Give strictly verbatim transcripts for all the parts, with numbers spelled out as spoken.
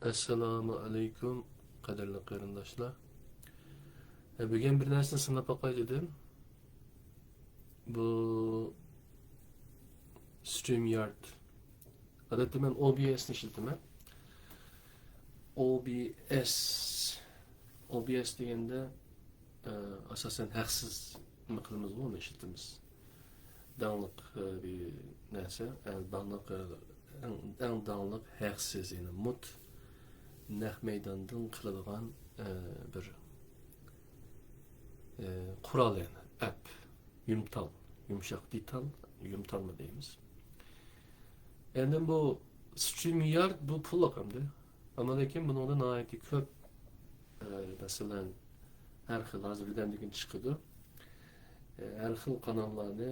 ئەسسالامۇ ئەلەيكۇم، قەدىرلىك قېرىنداشلار. ئە، بۈگۈن بىر نەرسىنى سىناپ باقاي دېدىم. بۇ StreamYard. ئادەتتە مەن OBS نى ئىشلىتىمەن. OBS. OBS دېگەندە، ئە، ئاساسەن ھەقسىز نېمە قىلىمىزغۇ، ئۇنى ئىشلىتىمىز. داڭلىق، ئە، بىر نەرسە، ئە، داڭلىق، ئە، ئەڭ، ئەڭ داڭلىق ھەقسىز، يەنى مۇت نەق مەيداندىن قىلىدىغان، ئە، بىر، ئە، قورال، يەنى ئەپ، يۇمتال، يۇمشاق دېتال، يۇمتالمۇ دەيمىز. ئەندى بۇ StreamYard بۇ پۇللۇق ئەمدى. ئەمما لېكىن بۇنىڭدا ناھايىتى كۆپ، ئە، مەسىلەن، ھەر خىل، ھازىر بىردەمدىن كېيىن چىقىدۇ. ئە، ھەر خىل قاناللارنى،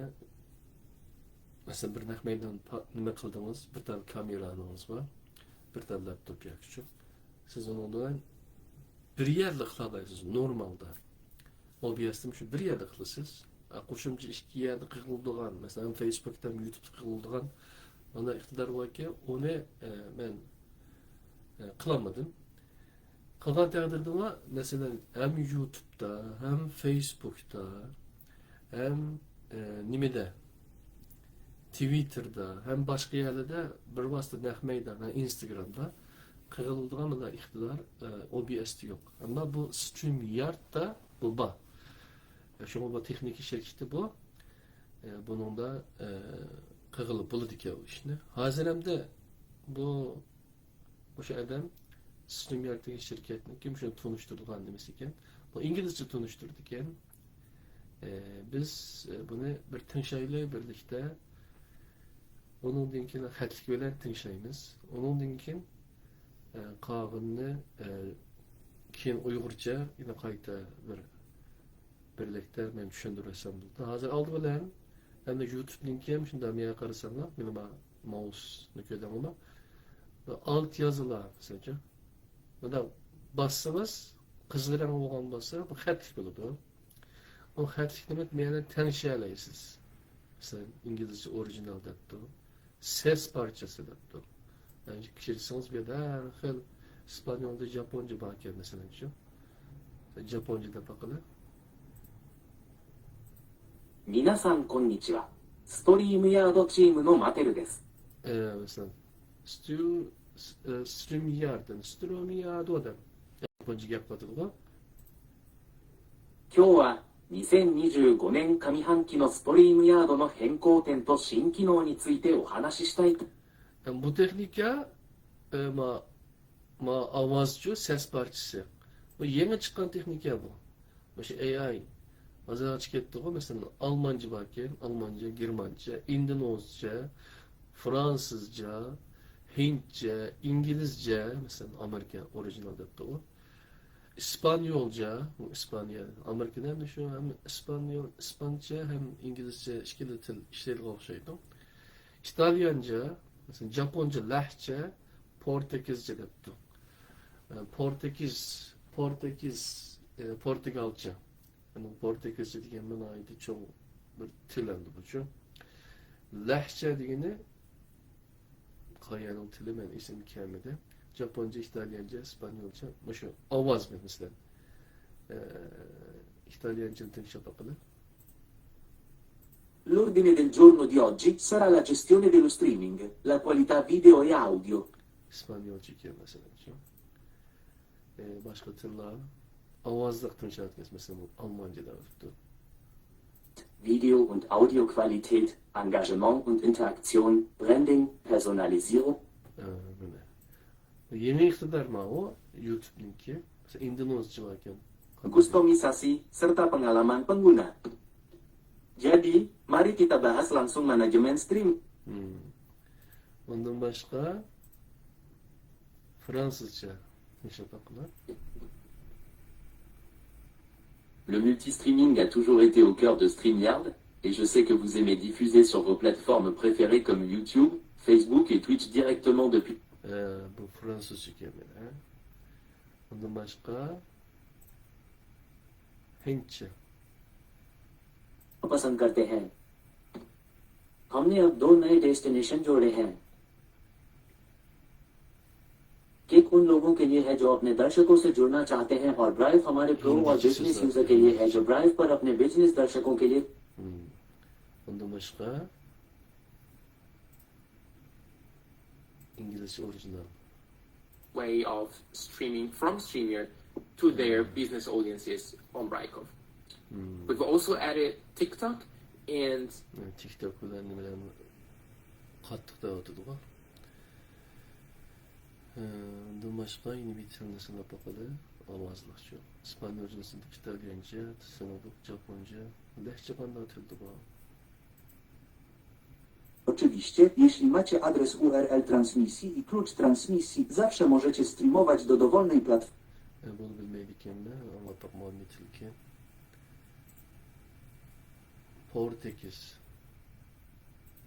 مەسىلەن، بىر نەق مەيدان پا-، نېمە قىلدىڭىز، بىر تال كامېرانىڭىز بار، بىر تال لەپتوپ ياكى شۇ. سىز ئۇنىڭ بىلەن بىر يەردە قىلالايسىز، نورمالدا. OBS تىمۇ شۇ بىر يەردە قىلىسىز. ئە، قوشۇمچە ئىككى يەردە قىلىدىغان، مەسىلەن، فېيسبۇكتا ھەم يۇتۇبتا قىلىدىغان مانا ئىقتىدار باركەن، ئۇنى، ئە، مەن، ئە، قىلالمىدىم. قىلغان تەقدىردىمۇ، مەسىلەن، ھەم يۇتۇبتا، ھەم فېيسبۇكتا، ھەم، ئە، نېمىدە، تىۋىتتېردا، ھەم باشقا يەرلەردە بىر ۋاسىتە نەق مەيدان، ھە، ئىنستاگرامدا قىلىدىغان مۇنداق ئىقتىدار، ئە، OBS تا يوق. ئەمما بۇ StreamYard تا بۇ بار. ئە، شۇڭا بۇ تېخنىكا شىركىتى بۇ، ئە، بۇنىڭدا، ئە، قىلغىلى بولىدىكەن ئۇ ئىشنى. ھازىر ئەمدى بۇ مۇشۇ ئادەم StreamYard دېگەن شىركەتنىڭكى مۇشۇ تونۇشتۇرىدىغان نېمىسى ئىكەن. بۇ ئىنگلىزچە تونۇشتۇرىدىكەن. ئە، بىز، ئە، بۇنى بىر تىڭشايلى بىرلىكتە. ئۇنىڭدىن كېيىن خەتلىك بىلەن تىڭشايمىز. ئۇنىڭدىن كېيىن، ئە، قالغىنىنى، ئە، كېيىن ئۇيغۇرچە يەنە قايتا بىر بىرلىكتە مەن چۈشەندۈرۈۋەتسەم بولىدۇ. ھازىر ئالدى بىلەن ئەمدى يۇتۇبنىڭكى مۇشۇنداق مېيەگە قارىساڭلار، مانا ما-، ماۋسنى كۆردۈڭلارمۇ؟ بۇ ئالت يازىلار، مىسالچۇ. مۇنداق باسسىڭىز، قىزىل رەڭ بولغان بولسا، بۇ خەتلىك بولىدۇ. ئۇ خەتلىكنى مەيلى تەڭشىيەلەيسىز. مىسالەن، ئىنگلىزچە ئورىگىنال دەپتۇ. سەس پارچىسى دەپتۇ. يەنى كىرسىڭىز، بۇ يەردە ھەر خىل ئىسپانيولدا، ياپونچە باركەن، مەسىلەن، شۇ. ياپونچە دەپ باقىلى. 皆さんこんにちは。ストリームヤードチームのマテルです。 ئە، مەسىلەن، ستو-، س-، ئە، سترىميارد، سترىميارد دەپ ياپونچە گەپ قىلىۋاتىدىغۇ. 今日はにせんにじゅうごねん上半期のストリームヤードの変更点と新機能についてお話ししたいと。 ئە، بۇ تېخنىكا، ئە، ما-، ما ئاۋازچۇ، سەس پارچىسى. بۇ يېڭى چىققان تېخنىكا بۇ. مۇشۇ ئەي ئاي ھازىر چىقىپ كەتتىغۇ، مەسىلەن، ئالمانچە باركەن، ئالمانچە، گېرمانچە، ئىندونېزچە، فرانسۇزچە، ھىندچە، ئىنگلىزچە، مەسىلەن، ئامېرىكا ئورىگىنال دەپتىغۇ. ئىسپانيولچە، ئىسپانىيە، ئامېرىكىدا ھەم شۇ، ھەم ئىسپانيول، ئىسپانچە، ھەم ئىنگلىزچە ئىككىلا تىل ئىشلەيدىغان ئوخشايدۇ. ئىتاليانچە، مەسىلەن، ياپونچە لەھجە، پورتۇگىزچە دەپتۇ. ئە، پورتۇگىز، پورتۇگىز، ئە، پورتۇگالچە. يەنى پورتۇگىزچە دېگەن ناھايىتى چوڭ بىر تىل ئەمدى بۇچۇ. لەھجە دېگىنى قايەنىڭ تىلى، مەن ئېسىمگە كەلمىدى. ياپونچە، ئىتاليانچە، ئىسپانيولچە، مۇشۇ ئاۋاز، مەسىلەن. ئە، ئىتاليانچىنى تىڭشاپ باقىلى. L'ordine del giorno di oggi sarà la gestione dello streaming, la qualità video e audio. ئىسپانيولچە ئىكەن، مەسىلەن، شۇ. ئە، باشقا تىللار ئاۋازلىق تىڭشاۋاتىمىز، مەسىلەن، بۇ ئالمانچە دەۋاتىدۇ. Video und Audioqualität, Engagement und Interaktion, Branding, Personalisierung. ئە، مانا. يېڭى ئىقتىدار ماۋۇ، يۇتۇبنىڭكى. مەسىلەن، ئىندونېزچە باركەن. Customisasi serta pengalaman pengguna. Jadi, mari kita bahas langsung manajemen stream. Hmm. ئۇندىن باشقا، فرانسۇزچە نېشان تاپقىلى. Le multi-streaming a toujours été au cœur de StreamYard, et je sais que vous aimez diffuser sur vos plateformes préférées comme YouTube, Facebook et Twitch directement depuis. ئە، بۇ فرانسۇزچە ئىكەن، ھە؟ ئۇندىن باشقا، ھىندچە. پسند کرتے ہیں۔ ہم نے اب دو نئے ڈیسٹینیشن جوڑے ہیں۔ एक उन लोगों के लिए है जो अपने दर्शकों से जुड़ना चाहते हैं और ब्राइव हमारे प्रो और बिजनेस यूजर के लिए है जो ब्राइव पर अपने बिजनेस दर्शकों के लिए. Hmm. ئۇندىن باشقا ئىنگلىزچە ئورىجىنال. Way of streaming from StreamYard to their business audiences on Brightcove. Hmm. We've also added TikTok and TikTok بىلەن نېمە بىلەن قاتتىق دەۋاتىدىغۇ. ئۇندىن باشقا يەنە بىر تىلنى سىناپ باقىلى. ئاۋازلىقچۇ. ئىسپانىيەچە، ئىتالىيەنچە، سىنىدۇق، جاپونچە. لەھجە قانداق تىلدا بار؟ Oczywiście, jeśli macie adres U R L transmisji i klucz transmisji, zawsze możecie streamować do dowolnej platformy. بۇنى بىلمەيدىكەنمەن، ئاڭلاپ باقمىغان مېتىلكەن. پورتېكىس.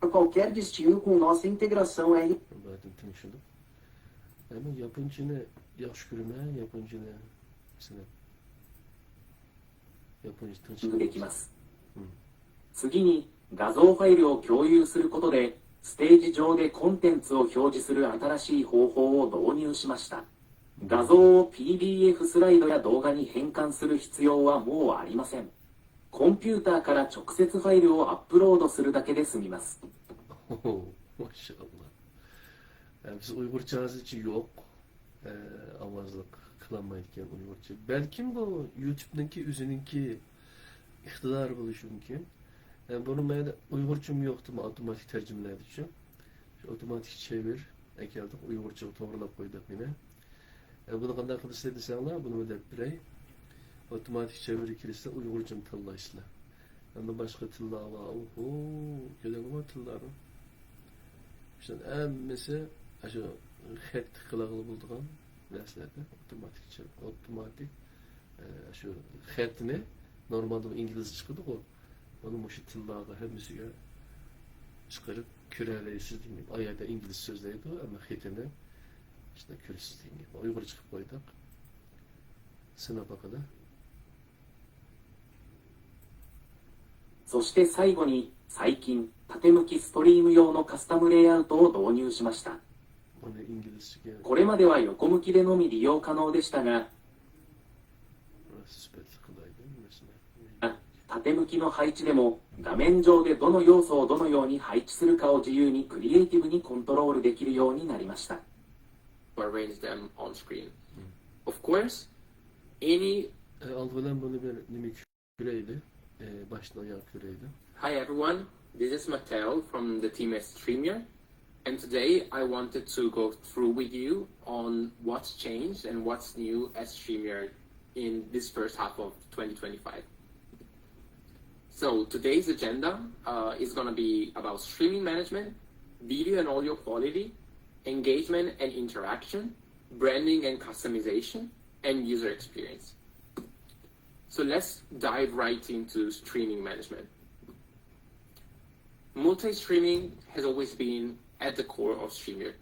Qualquer destino com nossa integração é. بۇ يەردىن تىڭشىدۇق. ئەمما ياپونچىنى ياخشى كۆرىمەن، ياپونچىنى سىناپ. ياپونچە تىڭشىدۇق. できます。次に、画像ファイルを共有することで、ステージ上でコンテンツを表示する新しい方法を導入しました。画像を ピーディーエフ スライドや動画に変換する必要はもうありません。コンピューターから直接ファイルをアップロードするだけで済みます。 ماشائاللا. بىز ئۇيغۇرچە ھازىرچە يوق. ئاۋازلىق قىلالمايدىكەن ئۇيغۇرچە. بەلكىم بۇ يۇتۇبنىڭكى ئۆزىنىڭكى ئىقتىدارى بولۇشى مۇمكىن. بۇنى مەيلى ئۇيغۇرچىمۇ يوق دېمە ئاپتوماتىك تەرجىمىلەردىچۇ. شۇ ئاپتوماتىك چېۋىر ئەكەلدۇق، ئۇيغۇرچىغا توغرىلاپ قويدۇق يەنە. بۇنى قانداق قىلىسىلەر دېسەڭلار، بۇنىمۇ دەپ بېرەي. ئاپتوماتىك چېۋىرگە كىرسە ئۇيغۇرچىمۇ تاللايسىلەر. ئەمما باشقا تىللار بار. ئوھو، كۆرۈڭلار تىللارنى. شۇنىڭ ھەممىسى ئاشۇ خەت قىلغىلى بولىدىغان نەرسىلەردە ئاپتوماتىك چېۋىر، ئاپتوماتىك، ئە، شۇ خەتنى نورمالدا ئىنگلىزچە چىقىدىغۇ. ئۇنى مۇشۇ تىللارغا ھەممىسىگە چىقىرىپ كۆرەلەيسىز دېگەن گەپ. ئايەردە ئىنگلىز سۆزلەيدۇ، ئەمما خېتىنى شۇنداق كۆرىسىز دېگەن گەپ. ئۇيغۇرچە قىلىپ قويدۇق. سىناپ باقىلى. そして最後に、最近、縦向きストリーム用のカスタムレイアウトを導入しました。 بۇنى ئىنگلىزچىگە. これまでは横向きでのみ利用可能でしたが、 سۈپەتلىك قىلايلى، مەسىلەن. あ、 縦向きの配置でも、画面上でどの要素をどのように配置するかを自由にクリエイティブにコントロールできるようになりました。 Arrange them on screen. Of course, any ئالدى بىلەن بۇنى بىر نېمە كۆرەيلى، باشتىن ئاياغ كۆرەيلى. Hi everyone, this is Mateo from the team at StreamYard, and today I wanted to go through with you on what's changed and what's new at StreamYard in this first half of twenty twenty-five. So today's agenda, uh, is gonna be about streaming management, video and audio quality, engagement and interaction, branding and customization, and user experience. So let's dive right into streaming management. Multi-streaming has always been at the core of StreamYard,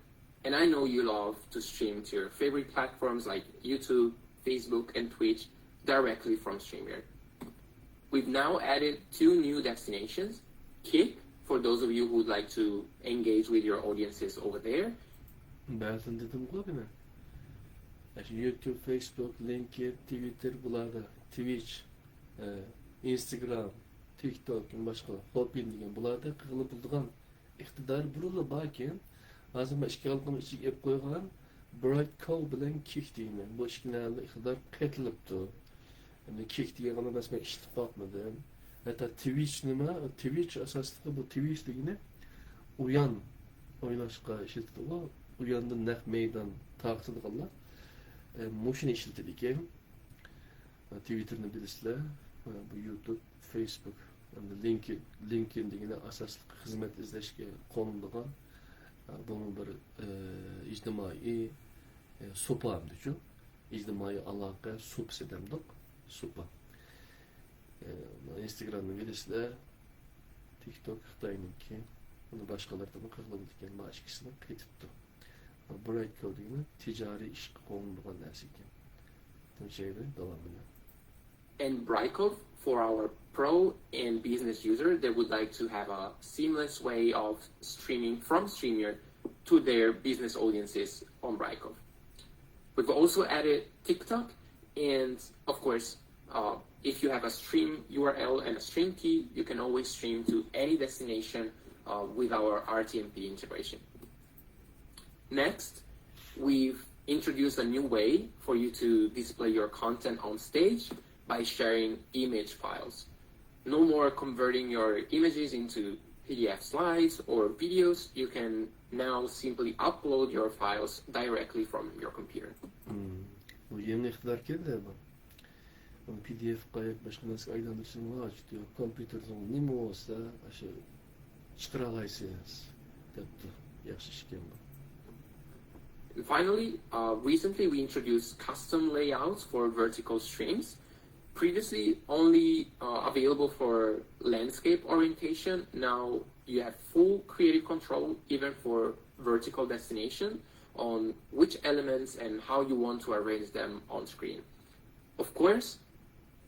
and I know you love to stream to your favorite platforms like YouTube, Facebook, and Twitch directly from StreamYard. We've now added two new destinations, Kick, for those of you who'd like to engage with your audiences over there. بەزىدە دېدىمغۇ مانا. ئاشۇ يۇتۇب، فېيسبۇك، لىنكېد، تىۋىتتېر بۇلاردا، تىۋىچ، ئى، ئىنستاگرام، تىكتوك، باشقا، خوپىن دېگەن بۇلاردا قىلغىلى بولىدىغان ئىقتىدار بۇرۇنلا باركەن، ھازىر مەن ئىككى ھالقىنىڭ ئىچىگە ئېلىپ قويغان برايت كوۋ بىلەن كىك دېگەن بۇ ئىككى نەۋەدە ئىقتىدار قېتىلىپتۇ. ئەمدى كىك دېگەن ئەمەس، مەن ئىشلىتىپ باقمىدىم. ھەتتا تىۋىچ نېمە؟ تىۋىچ ئاساسلىقى بۇ تىۋىچ دېگىنى ئۇيان ئويناشقا ئىشلىتىدىغۇ. ئۇياندا نەق مەيدان تارقىتىدىغانلار، ئە، مۇشۇنى ئىشلىتىدىكەن. تىۋىتتېرنى بىلىسىلەر، بۇ يۇتۇب، فېيسبۇك، ئەمدى لىنكېد، لىنكېد دېگىنى ئاساسلىق خىزمەت ئىزدەشكە قوللىنىدىغان، بۇمۇ بىر، ئى، ئىجتىمائىي، ئى، سۇپا ئەمدىچۇ، ئىجتىمائىي ئالاقە سۇپىسى دەمدۇق، سۇپا. ئى، ئىنستاگرامنى بىلىسىلەر، تىكتوك خىتاينىڭكى، ئۇنى باشقىلاردىنمۇ قىلغىلى بولىدىكەن، ما ئىككىسىنى قېتىپتۇ. برايت كوۋ دېگىنى تىجارىي ئىشقا قوللىنىدىغان نەرسە ئىكەن. تىنچايلى داۋامىدا. In Brightcove, for our pro and business user that would like to have a seamless way of streaming from StreamYard to their business audiences on Brightcove. We've also added TikTok, and of course, uh, if you have a stream U R L and a stream key, you can always stream to any destination uh, with our R T M P integration. Next, we've introduced a new way for you to display your content on stage by sharing image files. No more converting your images into P D F slides or videos. You can now simply upload your files directly from your computer. Hmm. بۇ يېڭى ئىقتىداركەن-دە بۇ. بۇنى پى دى ئېف قا ياكى باشقا نەرسىگە ئايلاندۇرسىڭىز ھاجىتى يوق. كومپيۇتېرىڭىزدا نېمە بولسا، ئاشۇ چىقىرالايسىز، دەپتۇ. ياخشى ئىشكەن بۇ. And finally, uh, recently we introduced custom layouts for vertical streams. Previously only uh, available for landscape orientation, now you have full creative control even for vertical destination on which elements and how you want to arrange them on screen. Of course,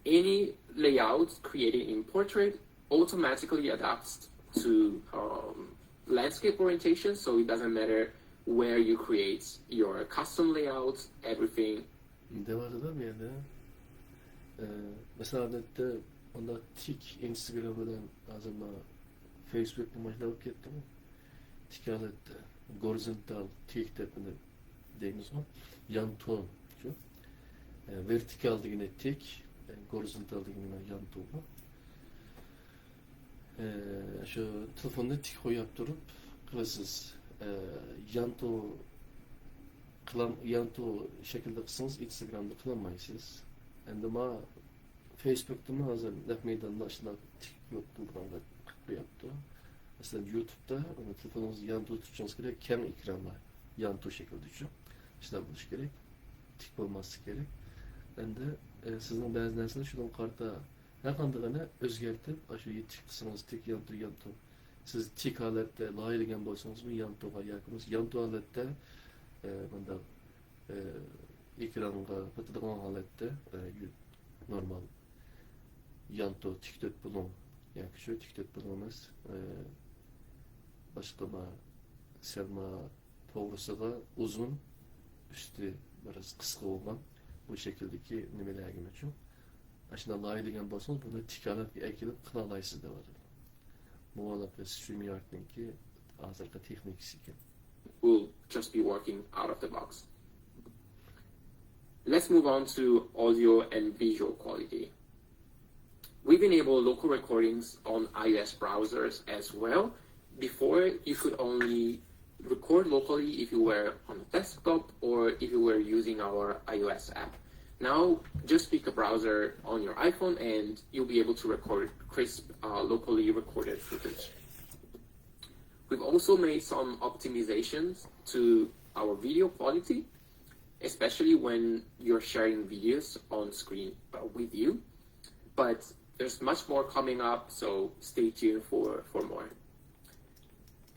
any layout created in Portrait automatically adapts to um, landscape orientation, so it doesn't matter where you create your custom layout, everything. دەۋاتىدۇ بۇ يەردە. ئە، مەسىلەن، ئادەتتە ئۇنداق تىك ئىنستاگرام بىلەن ھازىر مانا فېيسبۇكمۇ ماشۇنداق بولۇپ كەتتىمۇ؟ تىك ھالەتتە، گورىزونتال تىك دەپ دەيمىزغۇ؟ يانتۇ شۇ. ئە، ۋېرتىكال دېگىنى تىك، ئە، گورىزونتال دېگىنى مانا يانتۇ بۇ. ئە، شۇ تېلېفوننى تىك قويۇپ تۇرۇپ قىلىسىز. ئە، يانتۇ قىلام-، يانتۇ شەكىلدە قىلسىڭىز ئىنستاگرامدا قىلالمايسىز. ئەمدى ما فېيسبۇكتىمۇ ھازىر نەق مەيداندا ئاشۇنداق تىك يوق قىلىپ قويۇپتۇ. مەسىلەن، يۇتۇبتا ئۇنى تېلېفونىڭىزدا يانتۇ تۇتۇشىڭىز كېرەك، كەڭ ئېكرانلار، يانتۇ شەكلىدىچۇ. شۇنداق بولۇشى كېرەك. تىك بولماسلىقى كېرەك. ئەمدى، ئە، سىزنىڭ بەزى نەرسىلەر شۇنىڭغا قارىتا ھەرقاندىقىنى ئۆزگەرتىپ، ئاشۇ تىك قىلسىڭىز تىك، يانتۇ، يانتۇ. سىز تىك ھالەتتە لايىھەلىگەن بولسىڭىزمۇ يانتۇغا ياكى بولمىسا يانتۇ ھالەتتە، ئە، مۇنداق، ئە، ئېكرانغا پاتىدىغان ھالەتتە، ئە، يۈ-، نورمال يانتۇ تىك تۆت بۇلۇڭ ياكى شۇ تىك تۆت بۇلۇڭ ئەمەس، ئە، باشقا بار سەلما توغرىسىغا ئۇزۇن، ئۈستى بىراز قىسقا بولغان بۇ شەكىلدىكى نېمىلەرگىمۇ شۇ. ئاشۇنداق لايىھەلىگەن بولسىڭىز، بۇنى تىك ھالەتكە ئەكېلىپ قىلالايسىز دەۋاتىدۇ. بۇ ھالەتتە StreamYard نىڭكى ھازىرقى تېخنىكىسى ئىكەن. Will just be working out of the box. Let's move on to audio and visual quality. We've enabled local recordings on iOS browsers as well. Before, you could only record locally if you were on a desktop or if you were using our iOS app. Now, just pick a browser on your iPhone and you'll be able to record crisp, uh, locally recorded footage. We've also made some optimizations to our video quality, especially when you're sharing videos on screen, uh, with you. But there's much more coming up, so stay tuned for, for more.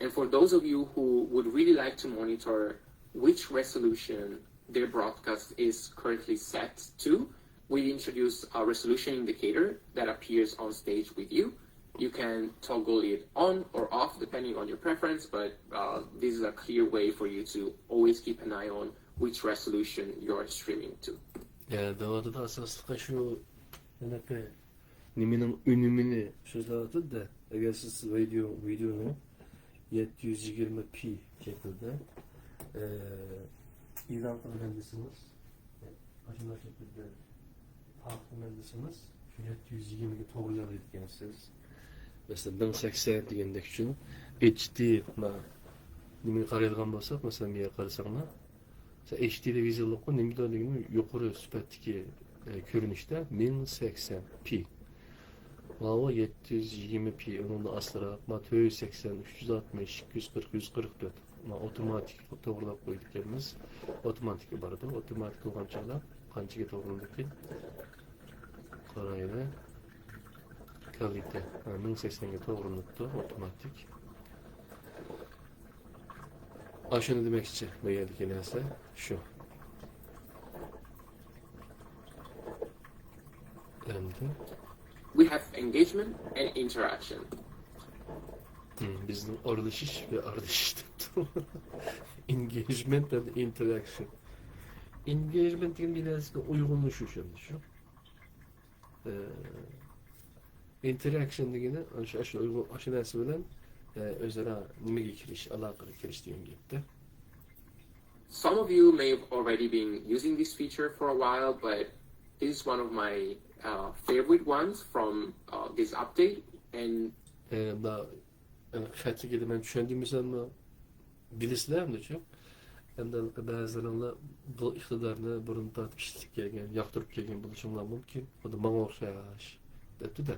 And for those of you who would really like to monitor which resolution their broadcast is currently set to, we introduce a resolution indicator that appears on stage with you. You can toggle it on or off depending on your preference, but uh, this is a clear way for you to always keep an eye on which resolution you're streaming to. يا، داۋاتىدا ئاساسلىقى شۇ ھېلىقى نېمىنىڭ ئۈنۈمىنى سۆزلەۋاتىدۇ-دە. ئەگەر سىز ۋىدېو، ۋىدېونى يەتتە يۈز يىگىرمە پى شەكلىدە، ئە، ئېلان قىلغان دېسىڭىز، ئاشۇنداق شەكىلدە تارقىتىمەن دېسىڭىز، شۇ يەتتە يۈز يىگىرمىگە توغرا جايلايدىكەنسىز. مەسىلەن، مىڭ سەكسەن دېگەندەكچۇ، ئېچدى، ما، نېمىگە قارايدىغان بولساق، مەسىلەن، بۇ يەرگە قارىساڭلار، مەسىلەن، ئېچدى دېيىلىدىغانلىقى نېمىدۇ دېگىنى يۇقىرى سۈپەتتىكى، ئە، كۆرۈنۈشتە مىڭ سەكسەن پى. ماۋۇ يەتتە يۈز يىگىرمە پى، ئۇنىڭدىن ئاستىراق، ما تۆت يۈز سەكسەن، ئۈچ يۈز ئاتمىش، ئىككى يۈز قىرىق، يۈز قىرىق تۆت. ما ئاپتوماتىك توغرىلاپ قويىدىكەنمىز. ئاپتوماتىكا بارىدۇ. ئاپتوماتىك بولغان چاغدا قانچىگە توغرىلىدىكەن؟ قارايلى. كالىتە. ھە، مىڭ سەكسەنگە توغرىلىنىپتۇ، ئاپتوماتىك. ئاشۇنى دېمەكچى، بۇ يەردىكى نەرسە شۇ. ئەمدى We have engagement and interaction. ھىم، بىزنىڭ ئارىلىشىش ۋە ئارىلىشىش دەپتۇ. Engagement and interaction. ئېنگېيجمېنت دېگەن بىر نەرسىگە ئۇيغۇنلىشىش ئەمدى شۇ. ئە، ئىنتېراكشن دېگىنى ئاشۇ، ئاشۇ ئۇيغۇن، ئاشۇ نەرسە بىلەن، ئە، ئۆزئارا نېمىگە كىرىش، ئالاقىگە كىرىش دېگەن گەپتە. Some of you may have already been using this feature for a while, but this is one of my uh, favorite ones from uh, this update. And ئە، بۇ، ئە، خەتلىكىدە مەن چۈشەندۈرمىسەممۇ، بىلىسىلەر ئەمدىچۇ. ئەمدى بەزىلىرىڭلار بۇ ئىقتىدارنى بۇرۇن تارتىپ ئىشلىتىپ كەلگەن، ياقتۇرۇپ كەلگەن بولۇشۇڭلار مۇمكىن. خۇددى ماڭا ئوخشاش، دەپتۇ-دە.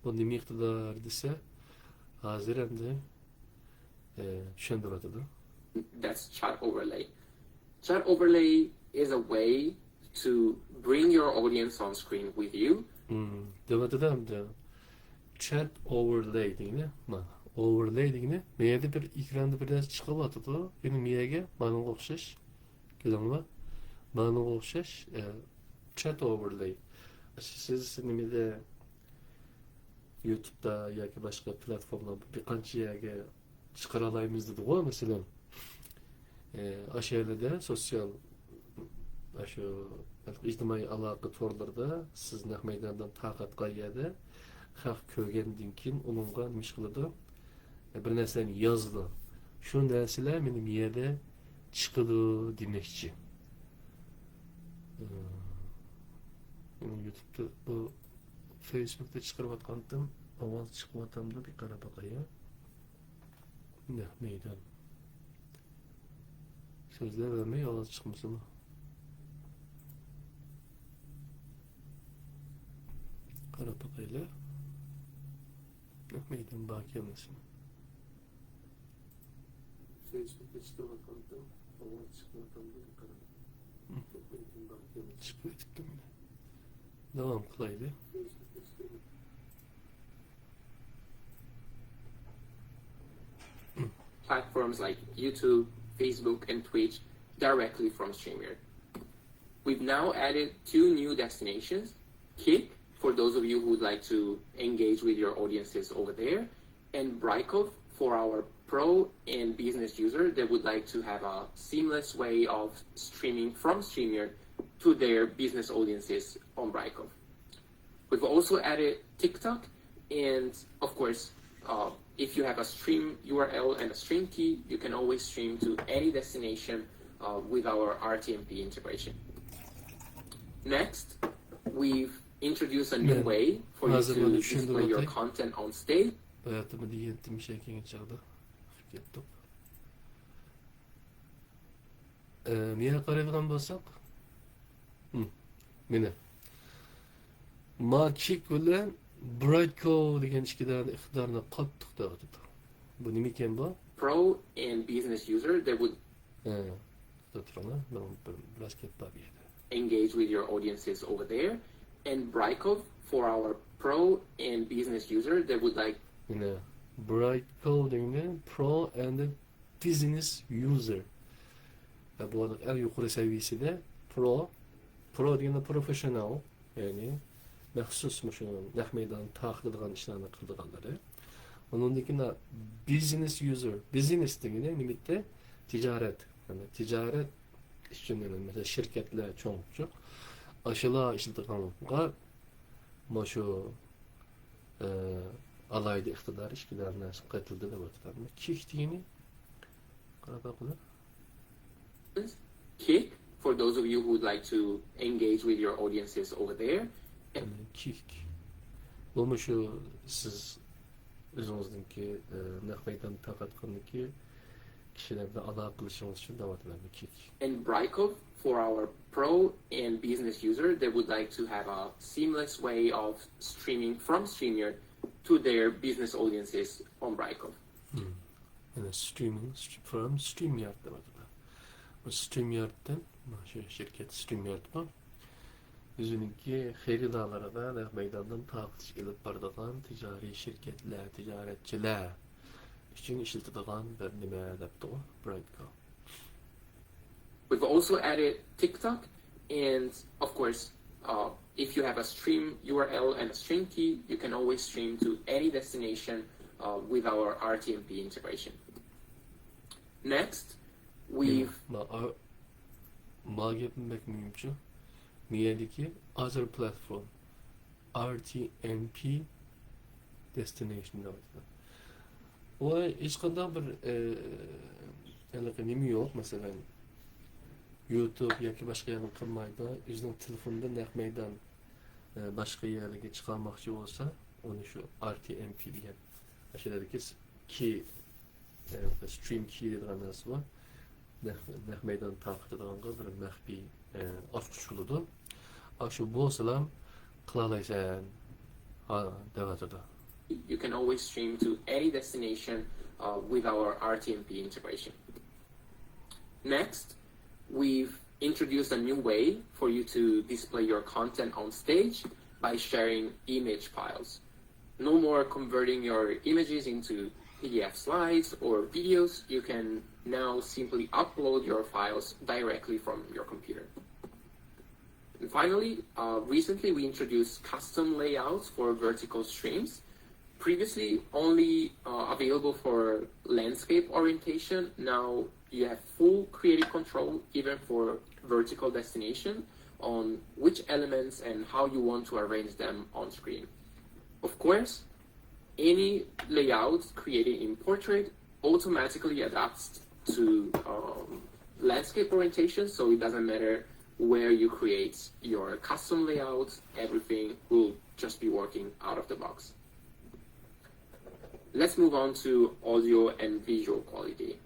بۇ نېمە ئىقتىدار دېسە، ھازىر ئەمدى، ئە، چۈشەندۈرۈۋاتىدۇ. That's chat overlay. Chat overlay is a way to bring your audience on screen with you. دېمەتتىدە ئەمدى. Chat overlay دېگىنى، مانا، overlay دېگىنى، مەيەردە بىر ئېكراندا بىر نەرسە چىقىۋاتىدۇ. يەنى مەيەرگە مانىڭغا ئوخشاش. كۆردۈڭلار؟ مانىڭغا ئوخشاش، ئە، chat overlay. سىز نېمىدە، يۇتۇبتا ياكى باشقا پلاتفورمىلاردا بىر قانچە يەرگە چىقىرالايمىز دېدىغۇ، مەسىلەن. ئە، ئاشۇ يەردە سوتسىيال، ئاشۇ ئىجتىمائىي ئالاقە تورلىرىدا سىز نەق مەيداندىن تارقاتقان يەردە خەق كۆرگەندىن كېيىن ئۇنىڭغا نېمە ئىش قىلىدۇ؟ ئە، بىر نەرسىلەرنى يازىدۇ. شۇ نەرسىلەر مېنىڭ يەردە چىقىدۇ دېمەكچى. ئە، مېنىڭ يۇتۇبتا بۇ فېيسبۇكتا چىقىرىۋاتقانتىم، ئاۋاز چىقىۋاتامدۇ؟ بىر قاراپ باقاي. نەق مەيدان. سۆزلەۋەرمەي ئاۋاز چىقمىسىمۇ. قاراپ باقايلى. نەق مەيدان باركەن مەسىلەن. فېيسبۇكتا چىقىرىۋاتقانتىم، ئاۋاز چىقىۋاتامدۇ؟ بىر قاراپ. نەق مەيدان باركەن. چىقىۋېتىپتۇ مانا. داۋام قىلايلى. Platforms like YouTube, Facebook, and Twitch directly from StreamYard. We've now added two new destinations, Kick, for those of you who would like to engage with your audiences over there, and Brightcove for our pro and business user that would like to have a seamless way of streaming from StreamYard to their business audiences on Brightcove. We've also added TikTok, and of course, uh, if you have a stream U R L and a stream key, you can always stream to any destination uh, with our R T M P integration. Next, we've introduced a new way for you to display your content on stage. باياتىمدا يەتتىمىش كەلگەن چاغدا ئۇخلاپ كەتتۇق. ئە، مېنى قارايدىغان بولساق، ھىم، مېنى. ما كىك بىلەن برايتكو دېگەن ئىككى دانە ئىقتىدارنى قاتتىق دەۋاتىدۇ. بۇ نېمىكەن بۇ؟ Pro and business user that would ھە، توختاپ تۇرۇڭلار، مېنىڭ بىر، بىراز گەپ بار بۇ يەردە. Engage with your audiences over there. And Brightcove for our pro and business user that would like مېنى برايتكو دېگىنى pro and business user. ھە، بۇ ئەڭ يۇقىرى سەۋىيەسىدە pro، pro دېگەندە professional، يەنى مەخسۇس مۇشۇ نەق مەيدان تارقىتىدىغان ئىشلارنى قىلىدىغانلىرى. ئۇنىڭدىن كېيىن business user، business دېگىنى نېمە دېدى؟ تىجارەت. يەنى تىجارەت ئۈچۈن، يەنى مەسىلەن، شىركەتلەر چوڭ، چوڭ. ئاشۇلار ئىشلىتىدىغانغا مۇشۇ، ئە، ئالاھىدە ئىقتىدار ئىككى دانە نەرسە قېتىلدى دەۋاتىدۇ. كىك دېگىنى، قاراپ باققىلى. Kick, for those of you who would like to engage with your audiences over there. كىك. بۇ مۇشۇ سىز ئۆزىڭىزنىڭكى، ئە، نەق مەيدان تارقاتقاندىكى كىشىلەر بىلەن ئالاقە قىلىشىڭىز ئۈچۈن دەۋاتىمەن، كىك. And Brightcove for our pro and business user that would like to have a seamless way of streaming from StreamYard to their business audiences on Brightcove. Hmm. يەنى streaming from StreamYard دەۋاتىدۇ. بۇ StreamYardتىن، مانا شۇ شىركەت StreamYard بۇ. ئۆزىنىڭكى خېرىدارلىرىغا نەق مەيداندىن تارقىتىش ئېلىپ بارىدىغان تىجارىي شىركەتلەر، تىجارەتچىلەر ئۈچۈن ئىشلىتىدىغان بىر نېمە دەپتۇ، برايتكو. We've also added TikTok, and of course, uh, if you have a stream U R L and a stream key, you can always stream to any destination uh, with our R T M P integration. Next, we've مانا، ئا-، ما گەپمۇ بەك مۇھىمچۇ. مۇ يەردىكى other platform، R T M P destination دەۋاتىدۇ. ئۇ ھېچقانداق بىر، ئە، ھېلىقى نېمە يوق، مەسىلەن، يۇتۇب ياكى باشقا يەردىن قىلمايدۇ. ئۆزىنىڭ تېلېفونىدا نەق مەيدان، ئە، باشقا يەرلەرگە چىقارماقچى بولسا، ئۇنى شۇ R T M P دېگەن ئاشۇ يەردىكى كى، ئە، stream key دەيدىغان نەرسە بار. نەق، نەق مەيدان تارقىتىدىغانغا بىر مەخپىي، ئە، ئاچقۇچ بولىدۇ. ئاشۇ بولسىلا قىلالايسەن، ھا، دەۋاتىدۇ. You can always stream to any destination, uh, with our R T M P integration. Next, we've introduced a new way for you to display your content on stage by sharing image files. No more converting your images into P D F slides or videos. You can now simply upload your files directly from your computer. And finally, uh, recently we introduced custom layouts for vertical streams. Previously only, uh, available for landscape orientation, now you have full creative control, even for vertical destination, on which elements and how you want to arrange them on screen. Of course, any layout created in Portrait automatically adapts to, um, landscape orientation, so it doesn't matter where you create your custom layout, everything will just be working out of the box. Let's move on to audio and visual quality.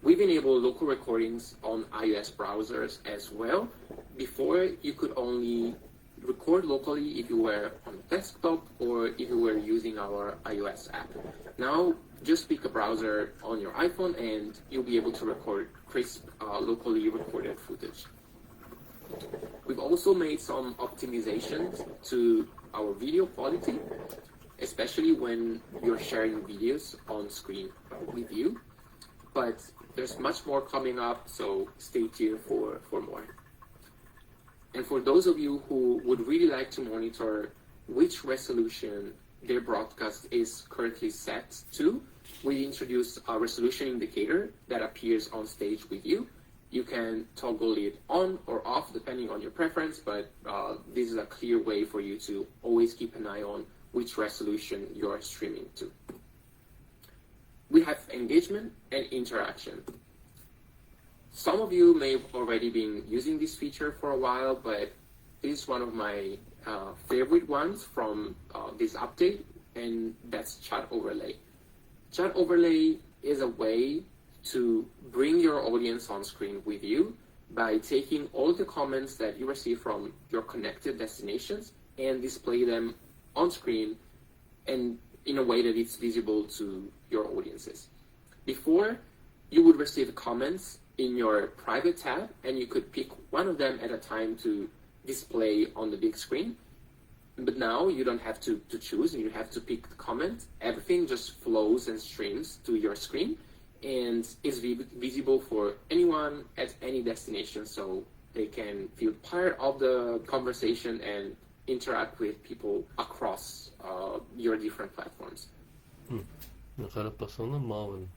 We've enabled local recordings on iOS browsers as well. Before, you could only record locally if you were on a desktop or if you were using our iOS app. Now, just pick a browser on your iPhone and you'll be able to record crisp, uh, locally recorded footage. We've also made some optimizations to our video quality, especially when you're sharing videos on screen with you. But there's much more coming up, so stay tuned for, for more. And for those of you who would really like to monitor which resolution their broadcast is currently set to, we introduced a resolution indicator that appears on stage with you. You can toggle it on or off depending on your preference, but, uh, this is a clear way for you to always keep an eye on which resolution you're streaming to. We have engagement and interaction. Some of you may have already been using this feature for a while, but this is one of my, uh, favorite ones from, uh, this update, and that's chat overlay. Chat overlay is a way to bring your audience on screen with you by taking all the comments that you receive from your connected destinations and display them on screen and in a way that it's visible to your audiences. Before, you would receive comments in your private tab, and you could pick one of them at a time to display on the big screen. But now you don't have to, to choose, you have to pick the comment. Everything just flows and streams to your screen and is vi-, visible for anyone at any destination, so they can feel part of the conversation and interact with people across, uh, your different platforms. قاراپ باقساڭلار، ماۋۇ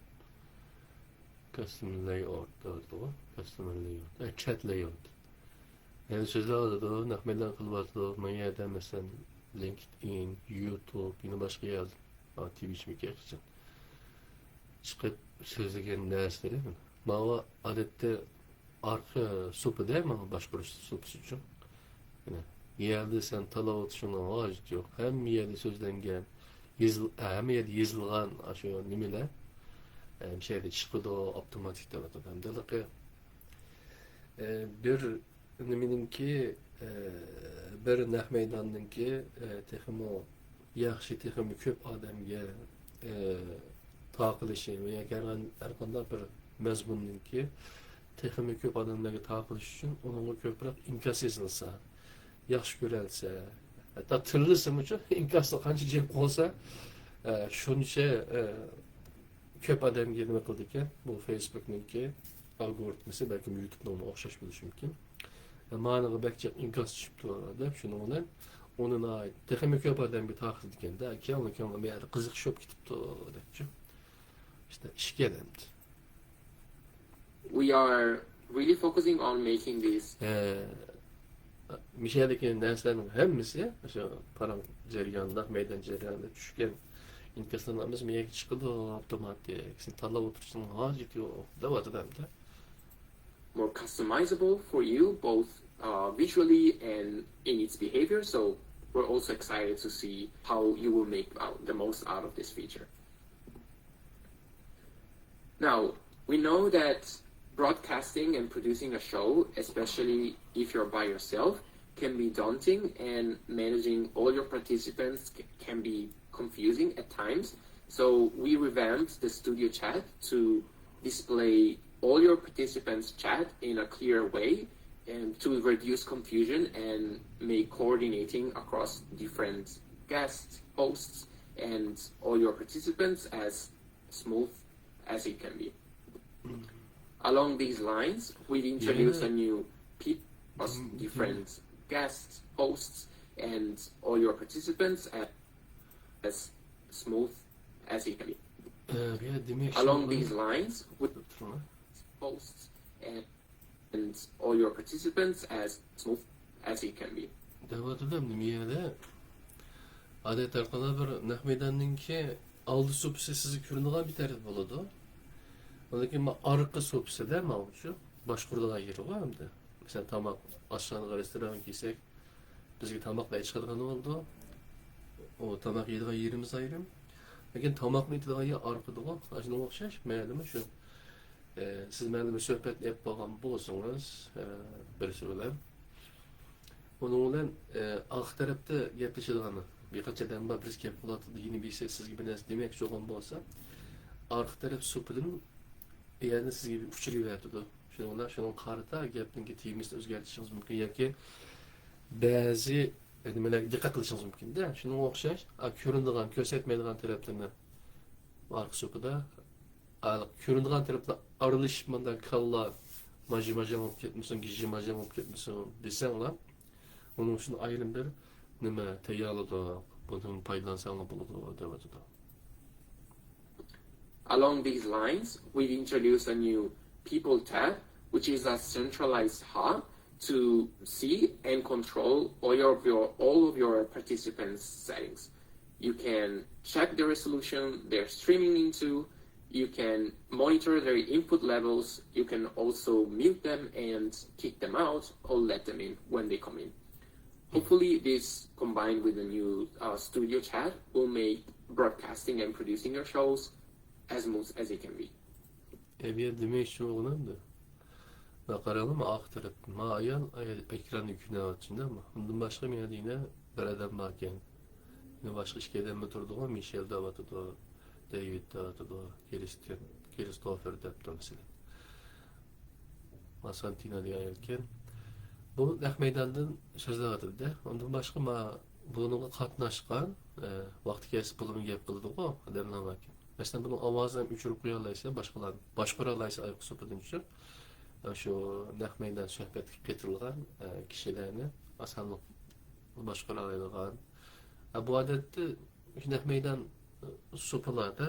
custom layout دەۋاتىدۇ، custom layout، ئە، chat layout. يەنە سۆزلەۋاتىدۇ، نەق مەيدان قىلىۋاتىدۇ. ما يەردە مەسىلەن، لىنكىدئىن، يۇتۇب، يەنە باشقا يەر، ئا، تىۋىچمىكەن قىزىم. چىقىپ سۆزلىگەن نەرسىلىرى. ماۋۇ ئادەتتە ئارقا سۇپىدە، مانا باشقۇرۇش سۇپىسىچۇ. يەنە يەردە سەن تالاۋاتىشىڭنىڭ ھاجىتى يوق. ھەممە يەردە سۆزلەنگەن، يېزىل-، ھەممە يەردە يېزىلغان ئاشۇ نېمىلەر، ئە، مۇشۇ يەردە چىقىدۇ، ئاپتوماتىك دەۋاتىدۇ. ھەمدە ھېلىقى، ئە، بىر نېمىنىڭكى، ئە، بىر نەق مەيداننىڭكى، ئە، تېخىمۇ ياخشى، تېخىمۇ كۆپ ئادەمگە، ئە، تارقىلىشى ۋە ياكى ھەر، ھەر قانداق بىر مەزمۇننىڭكى تېخىمۇ كۆپ ئادەملەرگە تارقىلىشى ئۈچۈن ئۇنىڭغا كۆپرەك ئىنكاس يېزىلسا، ياخشى كۆرەلسە، ھەتتا تىللىسىمۇچۇ، ئىنكاستا قانچە جىق بولسا، ئە، شۇنچە، ئە، كۆپ ئادەمگە نېمە قىلىدىكەن؟ بۇ فېيسبۇكنىڭكى ئالگورىتمىسى، بەلكىم يۇتۇبنىڭمۇ ئوخشاش بولۇشى مۇمكىن. مانىغا بەك جىق ئىنكاس چۈشۈپتۇ دەپ، شۇنىڭ بىلەن ئۇنى ناھايىتى تېخىمۇ كۆپ ئادەمگە تارقىتىدىكەن-دە، كېيىن، كېيىن بۇ يەردە قىزىقىشى بولۇپ كېتىپتۇ دەپچۇ. ئىشتە ئىشكەن ئەمدى. We are Really focusing on making this. مۇشۇ يەردىكى نەرسىلەرنىڭ ھەممىسى، شۇ پاراڭ جەريانىدا، مەيدان جەريانىدا چۈشكەن ئىنكاسلارنىڭ ھەممىسى مېيەگە چىقىدۇ، ئاپتوماتىك. سېنى تاللاپ ئولتۇرۇشنىڭ ھاجىتى يوق، دەۋاتىدۇ ھەمدە. More customizable for you, both uh, visually and in its behavior. So we're also excited to see how you will make out the most out of this feature. Now, we know that broadcasting and producing a show, especially if you're by yourself, can be daunting, and managing all your participants can be confusing at times. So we revamped the studio chat to display all your participants' chat in a clear way and to reduce confusion and make coordinating across different guests, hosts, and all your participants as smooth as it can be. Along these lines, we've introduced a new people, different guests, hosts, and all your participants as, as smooth as it can be. Along these lines, with hosts and, and all your participants as smooth as it can be. دەۋاتىدۇ نېمە يەردە؟ ئادەتتە ھەرقانداق بىر نەق مەيداننىڭكى ئالدى سۇپىسى سىزگە كۆرۈنىدىغان بىر تەرەپ بولىدۇ. ئاندىن كېيىن ئارقا سۇپىسىدا ماۋۇ شۇ باشقۇرىدىغان يېرى بار ئەمدى. مەسىلەن، تاماق، ئاشخانىغا، رېستورانغا كىرسەك، بىزگە تاماقلار ئېچىقىدىغان بولىدۇ. ئۇ تاماق يەيدىغان يېرىمىز ئايرىم. لېكىن تاماقنى ئېتىدىغان يەر ئارقىدىغۇ. ئاشۇنىڭغا ئوخشاش، مەيلىمۇ شۇ. ئە، سىز مەيلىمۇ سۆھبەتنى ئېلىپ بارغان بولسىڭىز، ئە، بىرسى بىلەن. ئۇنىڭ بىلەن، ئە، ئارقا تەرەپتە گەپلىشىدىغان بىر قانچە ئادەم بار، بىرسى گەپ قىلىۋاتىدۇ، يەنە بىرسى سىزگە بىر نەرسە دېمەكچى بولغان بولسا، ئارقا تەرەپ سۇپىدىن يەنە سىزگە بىر ئۇچۇر يېتىۋاتىدۇ. شۇنىڭ بىلەن شۇنىڭغا قارىتا گەپنىڭكى تېمىسىنى ئۆزگەرتىشىڭىز مۇمكىن ياكى بەزى نېمىلەرگە دىققەت قىلىشىڭىز مۇمكىن-دە. شۇنىڭغا ئوخشاش، ئا، كۆرۈنىدىغان، كۆرسەتمەيدىغان تەرەپلىرىنى ئارقا سۇپىدا، ئا، كۆرۈنىدىغان تەرەپلەر ئارىلىشىپ مۇنداق كاللا ماجىڭ-ماجاڭ بولۇپ كەتمىسۇن، گىجىڭ-ماجاڭ بولۇپ كەتمىسۇن دېسەڭلار، ئۇنىڭ ئۈچۈن ئايرىم بىر نېمە تەييارلىدۇق، بۇنىڭدىن پايدىلانساڭلار بولىدۇ، دەۋاتىدۇ. Along these lines, we've introduced a new People tab, which is a centralized hub to see and control all of your all of your participants' settings. You can check the resolution they're streaming into. You can monitor their input levels. You can also mute them and kick them out or let them in when they come in. Hopefully, this combined with the new uh, studio chat will make broadcasting and producing your shows as smooth as it can be. ئەبىيە دېمەكچى بولغىنىمدە، ما قاراڭلار، ما ئارقا تەرەپتىن ما ئايال ئايال ئېكراننى كۈنەۋاتىدۇ، شۇنداقمۇ؟ ئۇندىن باشقا مەيەردە يەنە بىر ئادەم باركەن. يەنە باشقا ئىككى ئادەممۇ تۇرىدىغۇ، مىشېل دەۋاتىدۇ، دېۋىد دەۋاتىدۇ، كىرىستىن، كىرىستوفېر دەپتۇ مەسىلەن. ما سانتىنا دېگەن ئايال ئىكەن. بۇ نەق مەيداندىن سۆزلەۋاتىدۇ-دە. ئۇندىن باشقا ما بۇنىڭغا قاتناشقان، ئە، ۋاقتى كەلسە بۇلارمۇ گەپ قىلىدىغۇ ئادەملەر باركەن. مەسىلەن، بۇنىڭ ئاۋازىنى ئۆچۈرۈپ قويالايسىز، باشقىلارنى باشقۇرالايسىز ئايقۇ سۇپىدىن چۈشۈپ. شۇ نەق مەيدان سۆھبەتكە قېتىلغان، ئە، كىشىلەرنى ئاسانلىق باشقۇرالايدىغان. ئە، بۇ ئادەتتە شۇ نەق مەيدان سۇپىلاردا،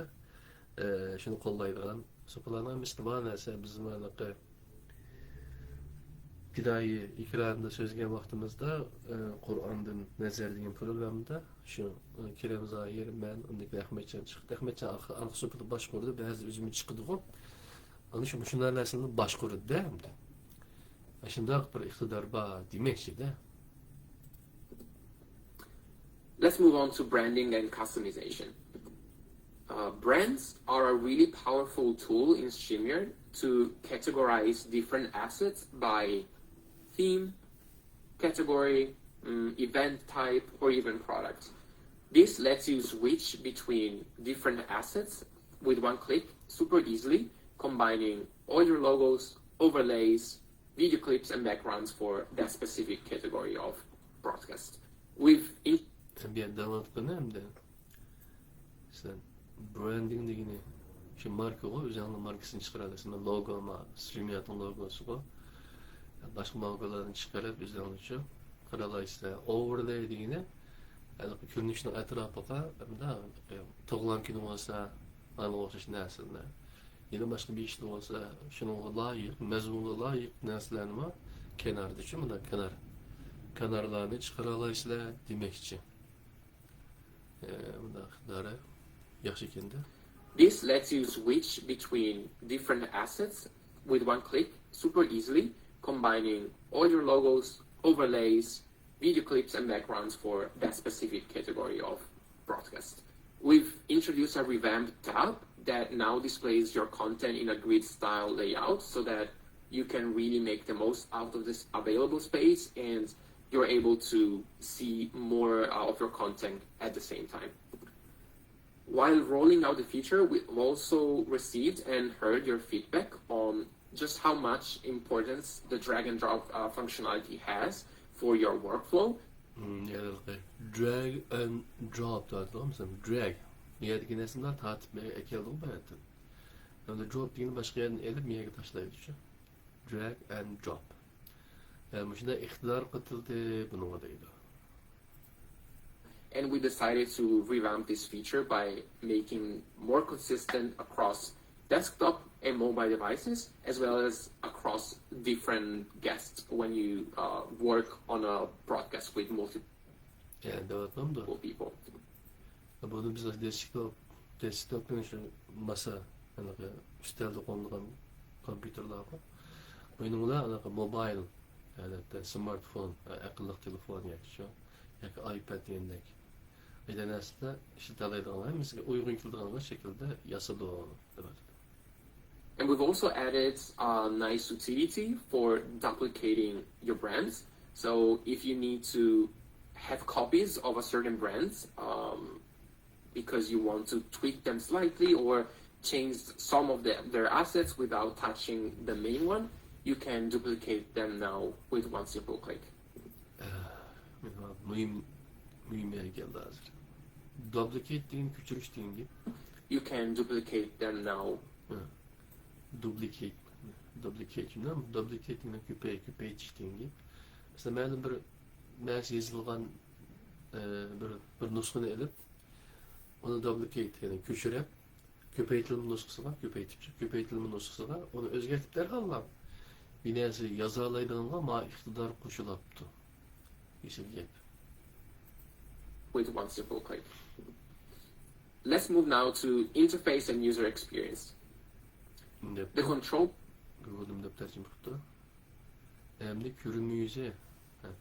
ئە، شۇنى قوللايدىغان سۇپىلارنىڭ ھەممىسىدە بار نەرسە. بىزمۇ ھېلىقى پىدائىي ئېكراندا سۆزلىگەن ۋاقتىمىزدا، ئە، قۇرئاندىن نەزەر دېگەن پروگراممىدا شۇ، ئە، كېرەم زاھىر، مەن، ئۇندىن كېيىن ئەخمەتجان چىقتى. ئەخمەتجان ئارقا، ئارقا سۇپىدا باشقۇردى، بەزى ئۆزىمۇ چىقىدىغۇ. ئەنە شۇ، مۇشۇ نەرسىلەرنى باشقۇرىدۇ-دە ئەمدى. شۇنداق بىر ئىقتىدار بار دېمەكچى-دە. Let's move on to branding and customization. Uh, brands are a really powerful tool in StreamYard to categorize different assets by theme, category, mm, event type, or even product. This lets you switch between different assets with one click super easily, combining all your logos, overlays, video clips, and backgrounds for that specific category of broadcast. We've in- ئەمدى داۋام قىلىمەن ئەمدى. مەسىلەن، branding دېگىنى شۇ ماركىغۇ، ئۆزۈڭنىڭ ماركىسىنى چىقىرالايسىز. مەن لوگو، ما، StreamYard نىڭ لوگوسىغۇ. باشقا لوگولارنى چىقىرىپ ئۆزۈڭلارچە قىلالايسىز. Overlay دېگىنى ھېلىقى كۆرۈنۈشنىڭ ئەتراپىغا، مۇنداق، تۇغۇلغان كۈنى بولسا، ئانىڭغا ئوخشاش نەرسىلەر. يەنە باشقا بىر ئىشلار بولسا، شۇنىڭغا لايىق، مەزمۇنغا لايىق نەرسىلەرنىمۇ كاناردىچۇ، مۇنداق كانار، كانارلارنى چىقىرالايسىلەر دېمەكچى. ئە، مۇنداق ئىقتىدارى ياخشى ئىكەن-دە. This lets you switch between different assets with one click, super easily, combining all your logos, overlays, video clips, and backgrounds for that specific category of broadcast. We've introduced a revamped tab that now displays your content in a grid style layout so that you can really make the most out of this available space and you're able to see more uh, of your content at the same time. While rolling out the feature, we've also received and heard your feedback on just how much importance the drag and drop uh, functionality has for your workflow. Hmm, يەنە drag and drop دەۋاتىدىغۇ، مەسىلەن، drag. يەردىكى نەرسىنى تارتىپ ئەكەلدىغۇ بۇ يەردىن. ھەمدە drop دېگىنى باشقا يەردىن ئېلىپ، مۇ يەرگە تاشلايدۇ شۇ. Drag and drop. يەنى مۇشۇنداق ئىقتىدار قېتىلدى بۇنىڭغا دەيدۇ. And we decided to revamp this feature by making more consistent across desktop and mobile devices, as well as across different guests when you uh, work on a broadcast with multiple people. بۇنى بىز دېسكتوپ، دېسكتوپنىڭ شۇ ماسا، ھېلىقى ئۈستەلدە قويۇلىدىغان كومپيۇتېرلارغۇ. بۇنىڭ بىلەن ھېلىقى موبايل ھالەتتە، سمارتفون، ئەقىللىق تېلېفون ياكى شۇ، ياكى ئايپاد دېگەندەك ئىدە نەرسىلەر ئىشلىتەلەيدىغانلار، ھەممىسىگە ئۇيغۇن كېلىدىغانلار شەكىلدە ياسىدۇق دەۋاتىدۇ. And we've also added a nice utility for duplicating your brands. So if you need to have copies of a certain brand, um, because you want to tweak them slightly or change some of the, their assets without touching the main one, you can duplicate them now with one simple click. مۇھىم، مۇھىم يەرگە كەلدى ھازىر. Duplicate دېگەن كۆچۈرۈش دېگەن گەپ. You can duplicate them now. Duplicate. Duplicate، دۇبلىكېيت دېگەن كۆپەي-، كۆپەيتىش دېگەن گەپ. مەسىلەن، مەلۇم بىر نەرسە يېزىلغان، ئە، بىر، بىر نۇسخىنى ئېلىپ، ئۇنى دۇبلىكېيت، يەنى كۆچۈرۈپ، كۆپەيتىلمە نۇسخىسىغا، كۆپەيتىپچۇ، كۆپەيتىلمە نۇسخىسىغا ئۇنى ئۆزگەرتىپ دەرھاللا بىر نەرسە يازالايدىغانغا ما ئىقتىدار قوشۇلۇپتۇ. يېشىل گەپ. With one simple click. Let's move now to interface and user experience. دەپ، the control. گۇگۇل نېمە دەپ تەرجىمە قىپتۇ؟ ئەمدى كۆرۈنمە يۈزى. ھە،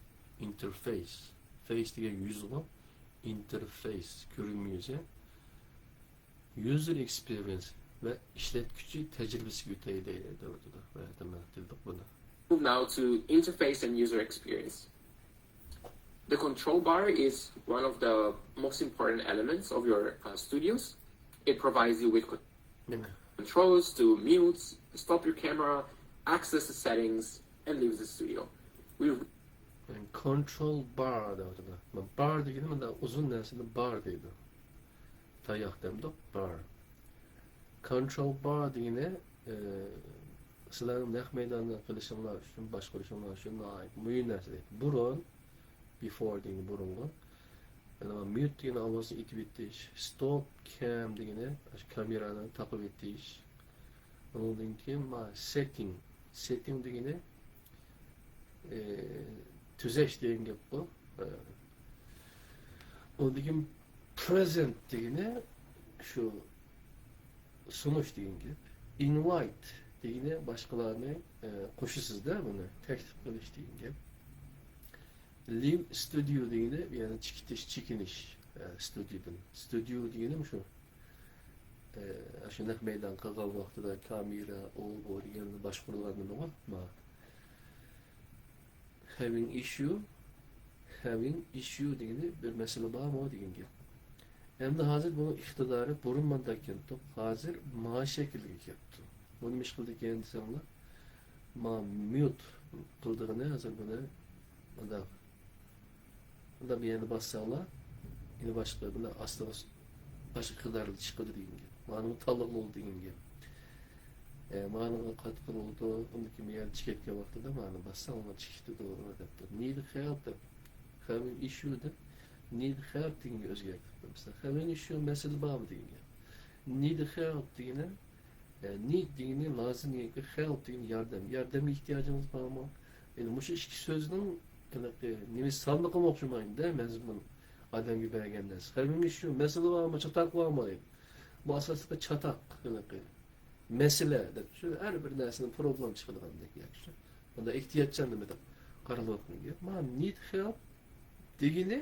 ئىنتېرفېيس. فېيس دېگەن يۈزغۇ. ئىنتېرفېيس، كۆرۈنمە يۈزى. User experience ۋە ئىشلەتكۈچى تەجرىبىسىگە ئۆتەي دەيدۇ. ۋە تەمەتتىلدۇق بۇنى. Move now to interface and user experience. The control bar is one of the most important elements of your uh, studios. It provides you with con- controls to mute, stop your camera, access the settings, and leave the studio. We control bar دەۋاتىدۇ. Bar دېگىنى مۇنداق ئۇزۇن نەرسىنى بار دەيدۇ. تاياق دەمدۇق، بار. Control bar دېگىنى، ئە، سىلەرنىڭ نەق مەيداندا قىلىشىڭلار ئۈچۈن، باشقۇرۇشۇڭلار ئۈچۈن ناھايىتى مۇھىم نەرسە دەيدۇ. بۇرۇن، before دېگىنى بۇرۇنقى. مۇيۇت دېگىنى ئاۋازنى ئېتىۋېتىش، stop cam دېگىنى ئاشۇ كامېرانى تاقىۋېتىش. ئۇنىڭدىن كېيىن ما، setting. Setting دېگىنى، ئە، تۈزەش دېگەن گەپ بۇ. ئە، ئۇندىن كېيىن present دېگىنى شۇ سۇنۇش دېگەن گەپ. Invite دېگىنى باشقىلارنى، ئە، قوشىسىز-دە بۇنى، تەكلىپ قىلىش دېگەن گەپ. Leave studio دېگىنى يەنى چىقىتىش، چېكىنىش، ئە، ستۇدىيەدىن. Studio دېگىنى مۇشۇ. ئە، ئاشۇ نەق مەيدان قىلغان ۋاقتىدا كامېرا، ئۇ، بۇ دېگەن باشقۇرۇلغان نېمىغۇ؟ ما. Having issue، having issue دېگىنى بىر مەسىلە بارمۇ دېگەن گەپ. ئەمدى ھازىر بۇنىڭ ئىقتىدارى بۇرۇن مانداق ئىكەنتۇق، ھازىر ما شەكىلگە كەپتۇ. بۇ نېمە ئىش قىلىدىكەن دېسەڭلار، ما ميۇت قىلىدىغىنى ھازىر بۇنى مۇنداق. بۇنداق بىر يەرنى باسساڭلار، يەنە باشقا، بۇنداق ئاستىغا باشقا ئىقتىدارلار چىقىدۇ دېگەن گەپ. مانىمۇ تاللىغىلى دېگەن گەپ. ئە، مانىغا قاتقىلى بولىدۇ، ئۇندىن كېيىن يەنە چىكەتكەن ۋاقتىدا مانا باسساڭ، ئۇنى چىكىتىدۇ دەپتۇ. Need help دەپ، having issue دەپ، need help دېگەنگە ئۆزگەرتىپتۇ. مەسىلەن، having issue مەسىلە بارمۇ دېگەن گەپ. Need help دېگىنى، نېيد دېگىنى لازىم دېگەنكى، خېلپ دېگىنى ياردەم. ياردەمگە ئېھتىياجىڭىز بارمۇ؟ ئەنە مۇشۇ ئىككى سۆزنىڭ ھېلىقى نېمە سانلىقىمۇ ئوخشىمايدۇ-دە، مەزمۇن ئادەمگە بەرگەن نەرسە. خەۋپىمىز شۇ، مەسىلە بارمۇ، چاتاق بارمۇ دەيدۇ. بۇ ئاساسلىقى چاتاق ھېلىقى. مەسىلە دەپ شۇ ھەر بىر نەرسىنىڭ پروبلېم چىقىدىغاندەك ياكى شۇ. بۇندا ئېھتىياتچان نېمە دەپ قارىلىۋاتقان گەپ. مانا نېيد خېلپ دېگىنى،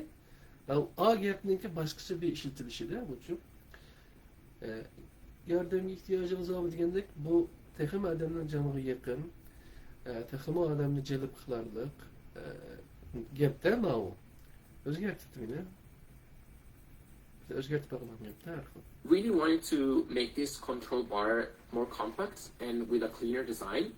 ئا گەپنىڭكى باشقىچە بىر ئىشلىتىلىشىدە بۇچۇ. ئە، ياردەمگە ئېھتىياجىڭىز بارمۇ دېگەندەك، بۇ تېخىمۇ ئادەمنىڭ جېنىغا يېقىن، ئە، تېخىمۇ ئادەمنى جەلپ قىلارلىق، ئە، گەپتە ماۋۇ. ئۆزگەرتىپتىمىنە. ئۆزگەرتىپ باقىمەن گەپتە ھەر خىل. Really wanted to make this control bar more compact and with a cleaner design.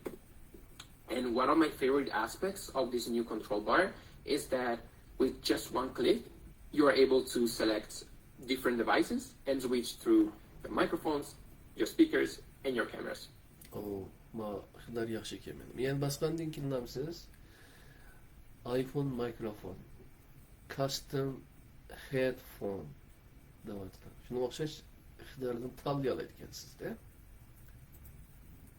And one of my favorite aspects of this new control bar is that with just one click, you are able to select different devices and switch through your microphones, your speakers, and your cameras. ئوو، ما ئىقتىدار ياخشى ئىكەن مېنىڭ. يەنە باسقاندىن كېيىن نامسىز iPhone microphone, custom headphone دەۋاتىدۇ. شۇنىڭغا ئوخشاش ئىقتىداردىن تاللىيالايدىكەنسىز-دە.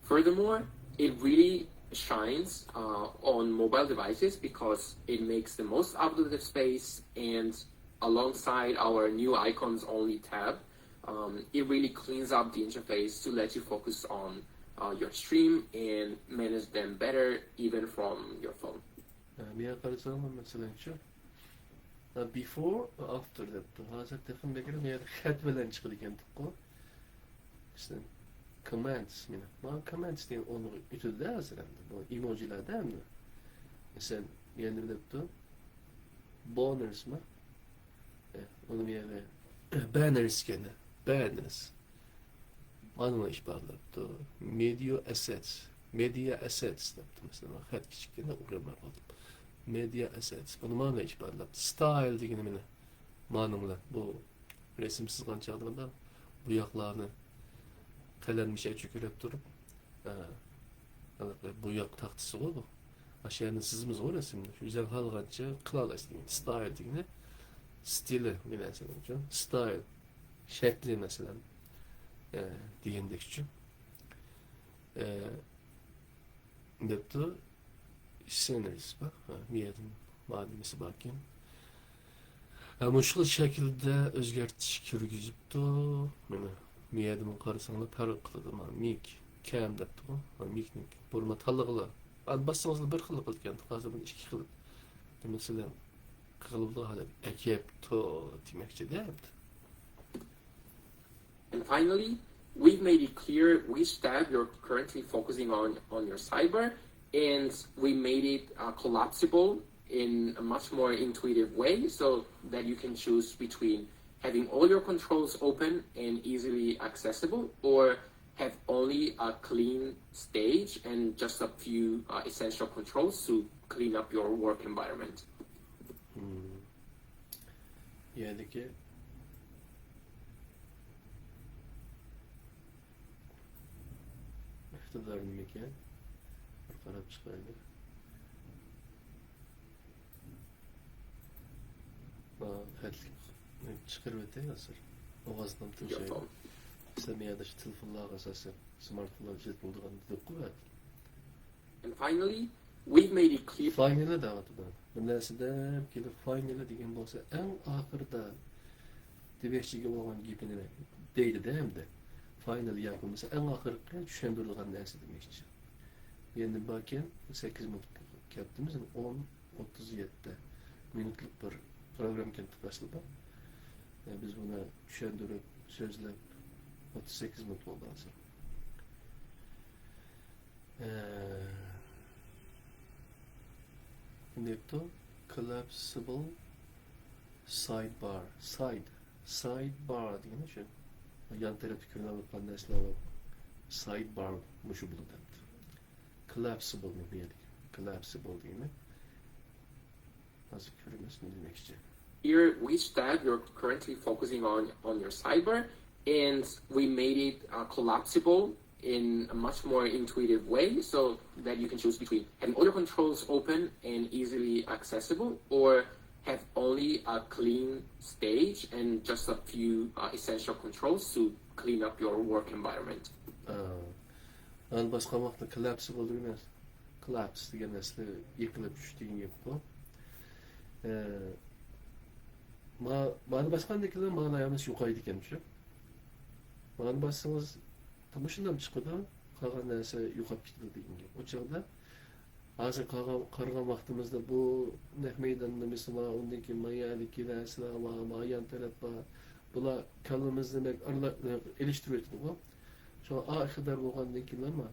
Furthermore, it really shines uh, on mobile devices because it makes the most out of the space, and alongside our new icons only tab, um, it really cleans up the interface to let you focus on uh, your stream and manage them better even from your phone. ھە، مېنى قارىساڭلار، مەسىلەن شۇ. ھە، before، after دەپتۇ. ھازىر تېخىمۇ بەكرەك مەيەردە خەت بىلەن چىقىدىكەنتۇققۇ. مەسىلەن، comments مېنى. مانا comments دېگەن ئورنىغا ئۆتىدۇ-دە ھازىر ئەمدى. بۇ ئېموجىلەردە ئەمدى. مەسىلەن، يەنە نېمە دەپتۇ؟ بونېرسمۇ؟ ئۇنىڭ يەنى بەننېرس ئىكەن، بەننېرس. مانىنى ئىپادىلەپتۇ. مېدىيا ئەسسېتس، مېدىيا ئەسسېتس دەپتۇ. مەسىلەن، خەت كىچىككىنە ئوخشىماي قالدى. مېدىيا ئەسسېتس. بۇنى مانا ئىپادىلەپتۇ. ستايل دېگىنى مېنى مانىڭ بىلەن بۇ رەسىم سىزغان چاغدا بۇ ياقلارنى قەلەم مىشە چۆكۈرەپ تۇرۇپ، ئە، ھېلىقى بوياق تاختىسىغۇ بۇ. ئاشۇ يەردىن سىزىمىزغۇ رەسىمنى. شۇ ئۆزۈڭ خالىغانچە قىلالايسىز دېگەن. ستايل دېگىنى ستىلى بىر نەرسىنىڭ ئۈچۈن. ستايل، شەكلى مەسىلەن، ئە، دېگەندەكچۇ. ئە، دەپتۇ. سېنرىس بار. ھە، مىيەدىن مادىمىسى باركەن. ھە، مۇشۇ خىل شەكىلدە ئۆزگەرتىش كىرگۈزۈپتۇ. مانا، مىيەدىمۇ قارىساڭلار پەرق قىلىدۇ. مانا، مىك، كەم دەپتۇ. ھە، مىكنىڭ بۇرما تاللىغىلا. ئەمدى باسسىڭىزلا بىر خىل قىلىدىكەن. ھازىر بۇنى ئىككى خىل. مەسىلەن، قىلىۋالدى ھازىر. ئەكەپتۇ دېمەكچىدە. And finally, we've made it clear which tab you're currently focusing on on your sidebar, and we made it uh, collapsible in a much more intuitive way so that you can choose between having all your controls open and easily accessible, or have only a clean stage and just a few uh, essential controls to clean up your work environment. Hmm. يەردىكى ئىقتىدار نېمىكەن؟ بىر قاراپ چىقايلى. ما خەتلىك چىقىرىۋېتەي ھازىر. ئاۋازنىمۇ تىڭشايلى. سەن يەردە شۇ تېلېفونلارغا ئاساسەن، سمارتفونلارغا ئىشلىتىلىدىغان دېدۇققۇ ھە. And finally, we've made it clear. فاينىلى دەۋاتىدۇ. بىر نەرسە دەپ كېلىپ، فاينىلى دېگەن بولسا، ئەڭ ئاخىرىدا دېمەكچى بولغان گېپىنى دەيدۇ-دە ئەمدى. فاينىل ياكى بولمىسا ئەڭ ئاخىرقى چۈشەندۈرىدىغان نەرسە دېمەكچى. يەنە باركەن، سەككىز مىنۇت كەپتىمىز، ئون ئوتتۇز يەتتە مىنۇتلۇق بىر پروگرامما كەپتۇ باشلىدۇق. بىز بۇنى چۈشەندۈرۈپ، سۆزلەپ، ئوتتۇز سەككىز مىنۇت بولدى ھازىر. نېمە دەپتۇ؟ Collapsible sidebar. سايد. سايدبار دېگىنى شۇ. يان تەرەپتە كۆرۈنۈۋاتقان نەرسىلەر بار. سايدبار مۇشۇ بولىدۇ دەپتۇ. Collapsible نېمە دېگەن؟ Collapsible دېگىنى. ھازىر كۆرىمىز نېمە دېمەكچى. Here, which tab you're currently focusing on on your sidebar, and we made it uh, collapsible in a much more intuitive way so that you can choose between having all your controls open and easily accessible, or have only a clean stage and just a few uh, essential controls to clean up your work environment. ئا، مانا باسقان ۋاقتىدا كوللاپس بولىدۇ ئەمەس. كوللاپس دېگەن ئەسلى يىقىلىپ چۈشۈش دېگەن گەپقۇ. ئە، ما-، مانا باسقاندىن كېيىن مانا ئاياغىمىز يوقايدىكەن شۇ. مانا باسسىڭىز، مۇشۇنداق چىقىدۇ، قالغان نەرسە يوقاپ كېتىدۇ دېگەن گەپ. ئۇ چاغدا ھازىر قالغان، قارىغان ۋاقتىمىزدا بۇ نەق مەيداندا مىسال، ئۇندىن كېيىن ما يەردىكى نەرسىلەر بار، ما يان تەرەپ بار. بۇلار كاللىمىزنى بەك ئارىلا-، ئېلىشتۇرۇۋېتىدىغۇ. شۇڭا ئا ئىقتىدار بولغاندىن كېيىنلا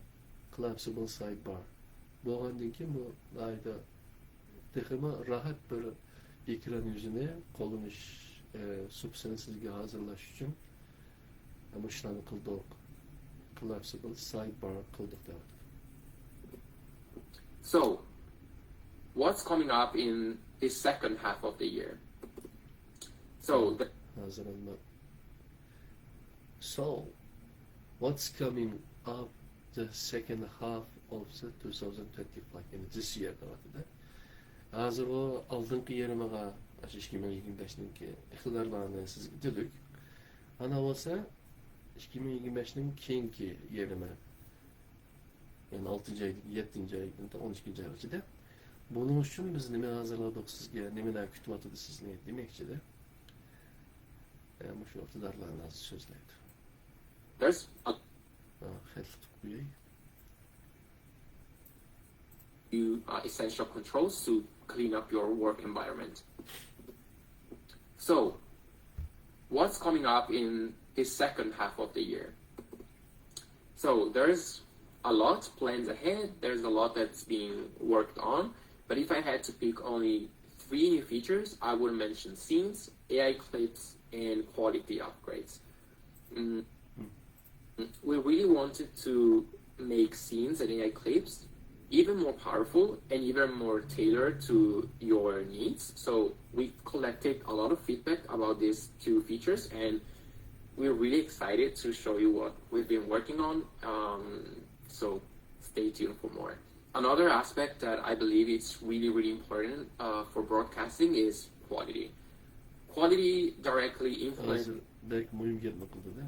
collapsible sidebar بولغاندىن كېيىن بۇ ناھايىتى تېخىمۇ راھەت بىر ئېكران يۈزىنى قوللىنىش، ئە، سۇپىسىنى سىزگە ھازىرلاش ئۈچۈن مۇشۇلارنى قىلدۇق. Collapsible sidebar قىلدۇق دەۋاتىدۇ. So, what's coming up in the second half of the year? So, the ھازىر ئەمما. So, what's coming up the second half of the two thousand twenty-five؟ يەنى this year دەۋاتىدۇ. ھازىر ئۇ ئالدىنقى يېرىمىغا، ئاشۇ ئىككى مىڭ يىگىرمە بەشنىڭكى ئىقتىدارلارنى سىزگە دېدۇق. ئانا بولسا، ئىككى مىڭ يىگىرمە بەشنىڭ كېيىنكى يېرىمى، يەنى ئالتىنچى ئايدىن يەتتىنچى ئايدىن ئون ئىككىنچى ئايغىچىدە. بۇنىڭ ئۈچۈن بىز نېمە ھازىرلىدۇق سىزگە، نېمىلەر كۈتۈۋاتىدۇ سىزنى دېمەكچىدە. ئە، مۇشۇ ئىقتىدارلارنى ھازىر سۆزلەيدۇ. There's a ھە، خەتلىك قىلىپ قوياي. You, uh, essential controls to clean up your work environment. So, what's coming up in the second half of the year? So, there's a lot planned ahead, there's a lot that's being worked on, but if I had to pick only three new features, I would mention scenes, A I clips, and quality upgrades. Mm, we really wanted to make scenes and A I clips even more powerful and even more tailored to your needs. So we collected a lot of feedback about these two features, and we're really excited to show you what we've been working on. Um, so stay tuned for more. Another aspect that I believe is really, really important, uh, for broadcasting is quality. Quality directly influences. ھازىر بەك مۇھىم گەپنى قىلدىدە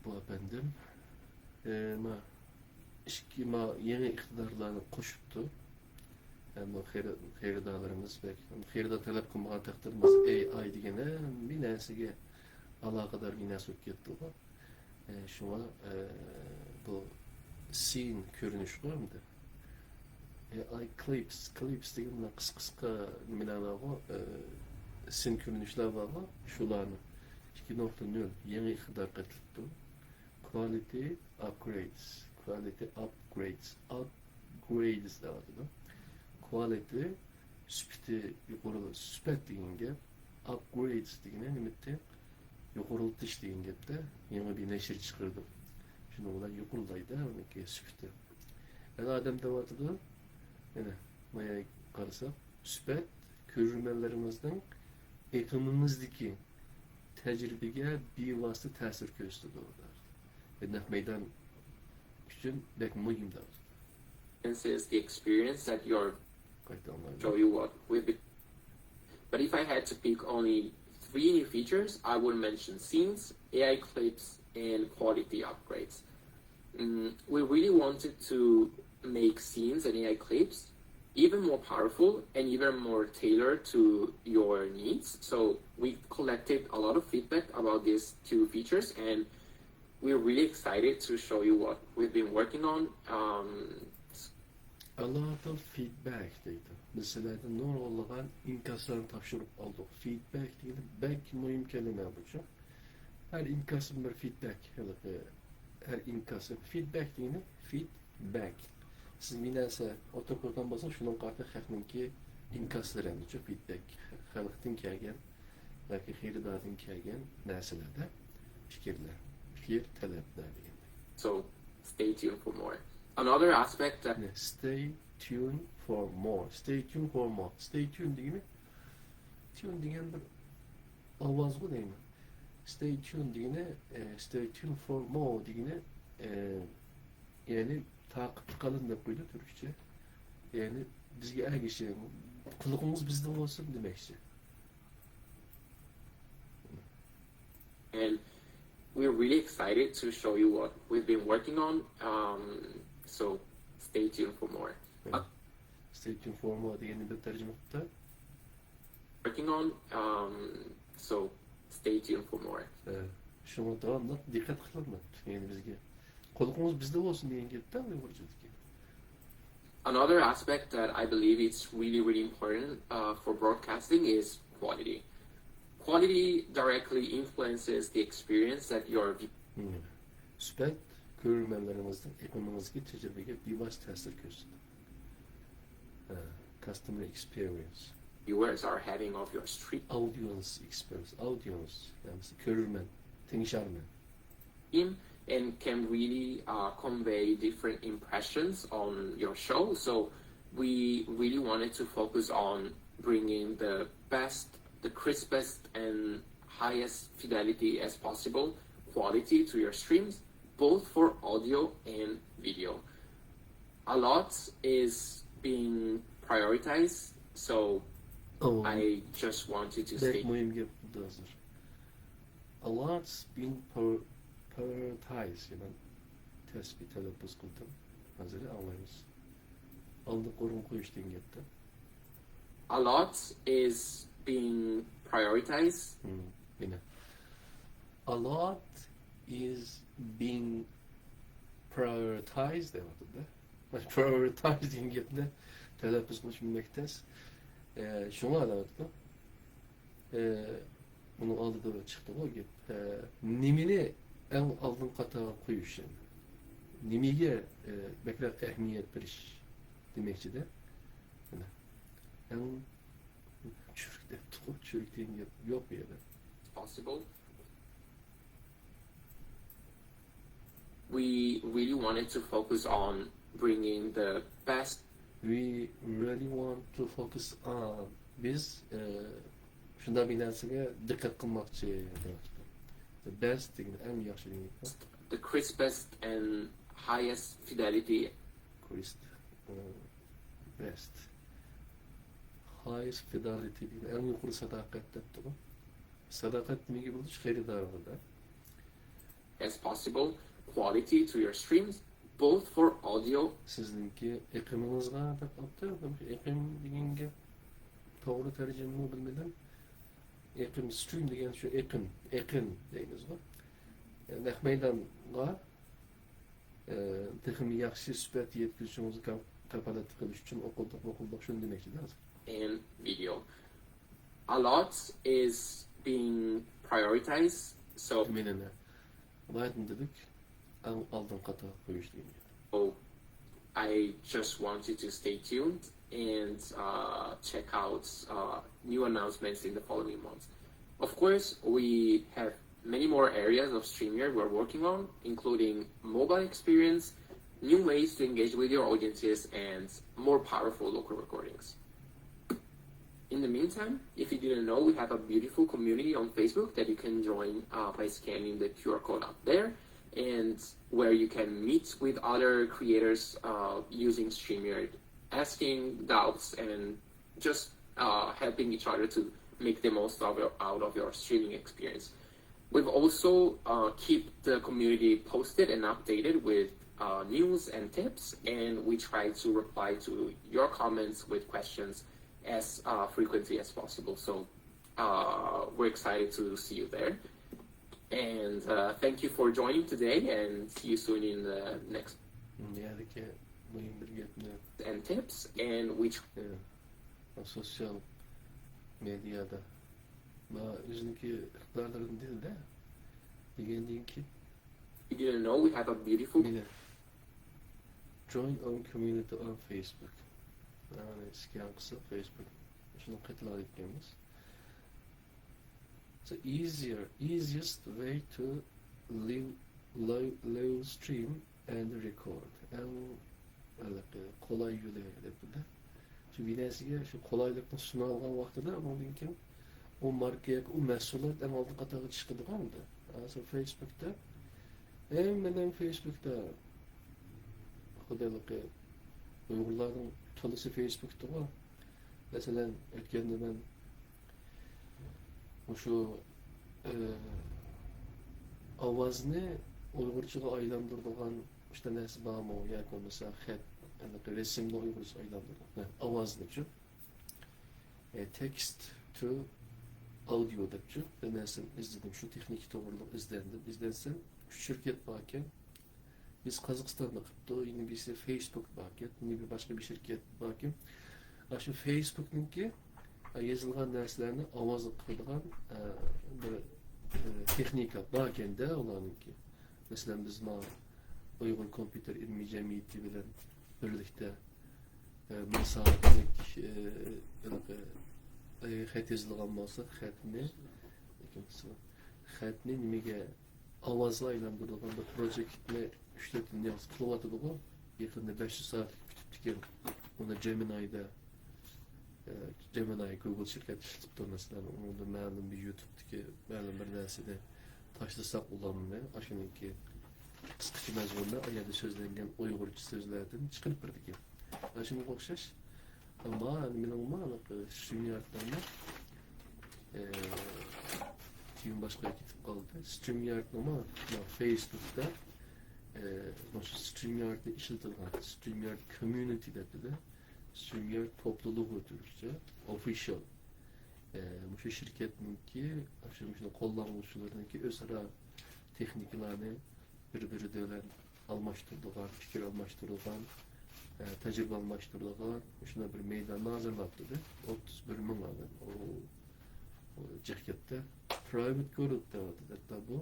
بۇ ئەپەندىم. ئە، ما ئىككى ما يېڭى ئىقتىدارلارنى قوشۇپتۇ. ئەمما خېرى-، خېرىدارلىرىمىز بەك، خېرىدار تەلەپ قىلمىغان تەقدىردە، بىز ئەي ئاي دېگەن ھەممە نەرسىگە ئالاقىدار بىر نەرسە بولۇپ كەتتىغۇ. ئە، شۇڭا، ئە، بۇ سىن كۆرۈنۈشىغۇ ئەمدى. ئەي ئاي كلىپس، كلىپس دېگەن مۇنداق قىسقا، قىسقا نېمىلەر بارغۇ، ئە، سىن كۆرۈنۈشلەر بارغۇ، شۇلارنى ئىككى نۇقتا نۆل يېڭى ئىقتىدار قېتىلىپتۇ. Quality upgrades، quality upgrades، upgrades دەۋاتىدۇ. Quality سۈپىتى يۇقىرى، سۈپەت دېگەن گەپ. Upgrades دېگىنى نېمە دېدى؟ يۇقىرىلىتىش دېگەن گەپتە، يېڭى بىر نەشر چىقىرىدۇ. شۇنىڭ بىلەن يۇقىرىلايدۇ ئۇنىڭكى سۈپىتى. يەنە ئادەم دەۋاتىدۇ، يەنە مايا قارىساق، سۈپەت كۆرۈرمەنلىرىمىزنىڭ ئېقىمىمىزدىكى تەجرىبىگە بىۋاسىتە تەسىر كۆرسىتىدۇ. نەق مەيدان ئۈچۈن بەك مۇھىم دەۋاتىدۇ. This is the experience that you're قايتا ئاڭلايمەن. Show you what we've been. But if I had to pick only three new features, I would mention scenes, A I clips, and quality upgrades. Mm, we really wanted to make scenes and A I clips even more powerful and even more tailored to your needs. So we collected a lot of feedback about these two features, and we're really excited to show you what we've been working on. Um, A lot of feedback دەيدۇ. بىز سىلەردىن نۇرغۇنلىغان ئىنكاسلارنى تاپشۇرۇپ ئالدۇق. فىدبەك دېگىنى بەك مۇھىم كەلىمە بۇچۇ. ھەر ئىنكاستىن بىر فىدبەك، ھېلىقى ھەر ئىنكاس، فىدبەك دېگىنى فىدبەك. سىز بىر نەرسە ئوتتۇرىغا قويغان بولسا، شۇنىڭغا قارىتا خەقنىڭكى ئىنكاسلىرى، شۇ فىدبەك، خەلقتىن كەلگەن ياكى خېرىداردىن كەلگەن نەرسىلەردە پىكىرلەر، پىكىر، تەلەپلەر دېگەندەك. So, stay tuned for more. Another aspect that Stay tuned for more. Stay tuned for more. Stay tuned دېگىنى، تيۇن دېگەن بىر ئاۋازغۇ دەيمەن. Stay tuned دېگىنى، ئە، stay tuned for more دېگىنى، ئە، يەنى تاقىپتا قېلىڭ دەپ قويىدۇ تۈركچە. يەنى بىزگە ئەگىشىڭ، قۇلىقىڭىز بىزدە بولسۇن دېمەكچى. And We're really excited to show you what we've been working on, um, so stay tuned for more. Stay tuned for more دېگەننى بىر تەرجىمە قىپتۇ. Working on, um, so stay tuned for more. شۇڭا داۋاملىق دىققەت قىلىڭلار، يەنى بىزگە قۇلىقىڭىز بىزدە بولسۇن دېگەن گەپتە ئۇيغۇرچىدىكى. Another aspect that I believe is really, really important uh, for broadcasting is quality. Quality directly influences the experience that your سۈپەت كۆرۈرمەنلىرىڭىزنىڭ ئېقىمىڭىزدىكى تەجرىبىگە بىۋاسىتە تەسىر كۆرسىتىدۇ. Customer experience. Viewers are having of your stream. Audience experience. Audience. يەنى كۆرۈرمەن، تىڭشارمەن. Stream and can really uh, convey different impressions on your show. So we really wanted to focus on bringing the best, the crispest, and highest fidelity as possible quality to your streams, both for audio and video. A lot is being prioritized, so I just wanted to بەك state مۇھىم گەپ بولدى ھازىر. A lot's been prioritized. يەنى تەس بىر تەلەپپۇز قىلدىم. ھازىر ئاڭلايمىز. ئالدىنقى ئورۇنغا قويۇش دېگەن گەپتە. A lot is being prioritized. يەنە A lot is being prioritized دەۋاتىدۇ. Prioritize دېگەن گەپنى تەلەپپۇز قىلىش بىلمەك تەس. شۇڭا دەۋاتىدۇ. ئۇنىڭ ئالدىدا چىقتىغۇ گەپ. نېمىنى ئەڭ ئالدىنقى قاتارغا قويۇش؟ نېمىگە بەكرەك ئەھمىيەت بېرىش دېمەكچىدە. ئەڭ چۈرۈك دەپتىغۇ، چۈرۈك دېگەن گەپ يوق بۇ يەردە. Possible. We really wanted to focus on bringing the best. We really want to focus on. بىز شۇنداق بىر نەرسىگە دىققەت قىلماقچى. The best دېگەن ئەڭ ياخشى دېگەن. The crispest and highest fidelity. Crisp. Best. Highest fidelity دېگەن ئەڭ يۇقىرى ساداقەت دەپتىغۇ. ساداقەت نېمىگە بولىدۇ؟ خېرىدارغا. As possible quality to your streams, both for audio. سىزنىڭكى ئېقىمىڭىزغا دەپ ئاپتۇ. ئېقىم دېگەن گەپ توغرا تەرجىمىمۇ بىلمىدىم. ئېقىم، stream دېگەن شۇ ئېقىم، ئېقىن دەيمىزغۇ. نەق مەيدانغا تېخىمۇ ياخشى سۈپەت يەتكۈزۈشىڭىزگە كاپالەتلىك قىلىش ئۈچۈن ئوقۇلدۇق، ئوقۇلدۇق، شۇنى دېمەكچىدە ھازىر. And video. A lot is being prioritized, so. مېنىنى بايىتىن دېدۇق، ئەڭ ئالدىنقى قاتارغا قويۇش دېگەن گەپ. Oh, I just want you to stay tuned and uh, check out uh, new announcements in the following months. Of course, we have many more areas of StreamYard we're working on, including mobile experience, new ways to engage with your audiences, and more powerful local recordings. In the meantime, if you didn't know, we have a beautiful community on Facebook that you can join uh, by scanning the Q R code up there, and where you can meet with other creators uh, using StreamYard, asking doubts and just uh, helping each other to make the most of your, out of your streaming experience. We've also uh, keep the community posted and updated with uh, news and tips, and we try to reply to your comments with questions as uh, frequently as possible. So uh, we're excited to see you there. And uh, thank you for joining today, and see you soon in the next دۇنيادىكى مۇھىم بىر گەپنى and tips. And we tr- سوتسىيال مېدىيادا ما ئۆزىنىڭكى ئىقتىدارلىرىنى دېدى-دە، دېگەندىن كېيىن you didn't know we have a beautiful مېنى join our community on Facebook. مانا ئىسكان قىلسا فېيسبۇك شۇنى قېتىلايدىكەنمىز. The easier, easiest way to live, live, live stream and record. ئەڭ ھېلىقى قولاي يولى دەپتۇ-دە. شۇ بىر نەرسىگە شۇ قولايلىقنى سۇنالغان ۋاقتىدا ئۇنىڭدىن كېيىن ئۇ ماركا ياكى ئۇ مەھسۇلات ئەڭ ئالدىنقى قاتارغا چىقىدىغان ئەمدى. ھازىر فېيسبۇكتا ھەممىنىڭ فېيسبۇكتا خۇددى ھېلىقى ئۇيغۇرلارنىڭ تولىسى فېيسبۇكتىغۇ. مەسىلەن، ئۆتكەندە مەن مۇشۇ، ئى، ئاۋازنى ئۇيغۇرچىغا ئايلاندۇرىدىغان ئىشتا نەرسە بارمۇ؟ ياكى بولمىسا خەت، ھېلىقى رەسىمنى ئۇيغۇرچىغا ئايلاندۇرىدىغان. ھە، ئاۋازنىچۇ؟ ئە، تېكىست تۇ ئاودىيو دەپچۇ. بىر نەرسىنى ئىزدىدىم، شۇ تېخنىكا توغرىلىق ئىزدەندىم. ئىزدەنسەم، ئۈچ شىركەت باركەن. بىز قازاقىستاندا قىپتۇ، يەنە بىرسى فېيسبۇك باركەن، يەنە بىر باشقا بىر شىركەت باركەن. ئاشۇ فېيسبۇكنىڭكى، ئە، يېزىلغان نەرسىلەرنى ئاۋازغا قىلىدىغان، ئە، بىر، ئە، تېخنىكا باركەن-دە ئۇلارنىڭكى. مەسىلەن، بىز ما ئۇيغۇر كومپيۇتېر ئىلمىي جەمئىيىتى بىلەن بىرلىكتە، ئە، مىسالىك، ئە، ھېلىقى، ئە، خەت يېزىلغان بولسا، خەتنى، خەتنى نېمىگە ئاۋازغا ئايلاندۇرىدىغان بىر پروجېكتنى ئۈچ تۆت يىل ياخشى قىلىۋاتىدىغۇ. يېقىندا بەش يۈز سائەتلىك كۈتۈپتىكەن. ئۇنى جېمىنايدا، ئە، جېمىناي گۇگل شىركەت ئىشلىتىپتۇ، مەسىلەن. ئۇنىڭدا مەلۇم بىر يۇتۇبتىكى مەلۇم بىر نەرسىنى تاشلىساق ئۇلارنى، ئاشۇنىڭكى قىسقىچە مەزمۇندا ئۇ يەردە سۆزلەنگەن ئۇيغۇرچە سۆزلەردىن چىقىرىپ بېرىدىكەن. ئاشۇنىڭغا ئوخشاش. ئەمما مېنىڭمۇ ئانىق StreamYardنىڭمۇ، ئە، تېما باشقىغا كېتىپ قالدى. StreamYardنىڭمۇ فېيسبۇكتا، ئە، مۇشۇ StreamYardنى ئىشلىتىدىغان، StreamYard Community دەپتۇ-دە. StreamYard توپلۇلۇقى تۈركچە، ئوفىشال. ئە، مۇشۇ شىركەتنىڭكى، شۇ، مۇشۇ قوللانغۇچىلىرىنىڭكى ئۆزئارا تېخنىكىلارنى بىر-بىرى بىلەن ئالماشتۇرىدىغان، پىكىر ئالماشتۇرىدىغان، ئە، تەجرىبە ئالماشتۇرىدىغان شۇنداق بىر مەيداننى ھازىرلاپتۇ-دە. ئوتتۇز بىر مىڭ ئادەم. ئۇ، ئۇ جىق گەپتە. پرايۋېت گۇرۇپ دەۋاتىدۇ. ھەتتا بۇ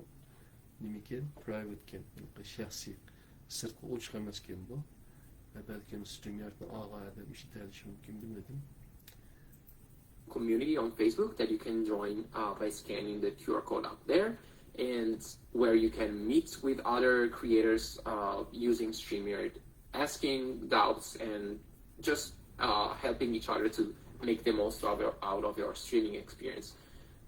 نېمىكەن؟ پرايۋېتكەن. شەخسىي. سىرتقا ئوچۇق ئەمەسكەن بۇ. ھە، بەلكىم StreamYardنى ئالغان ئادەم ئىشلىتەلىشى مۇمكىن، بىلمىدىم. Community on Facebook that you can join uh, by scanning the Q R code up there, and where you can meet with other creators uh, using StreamYard, asking doubts and just uh, helping each other to make the most of your, out of your streaming experience.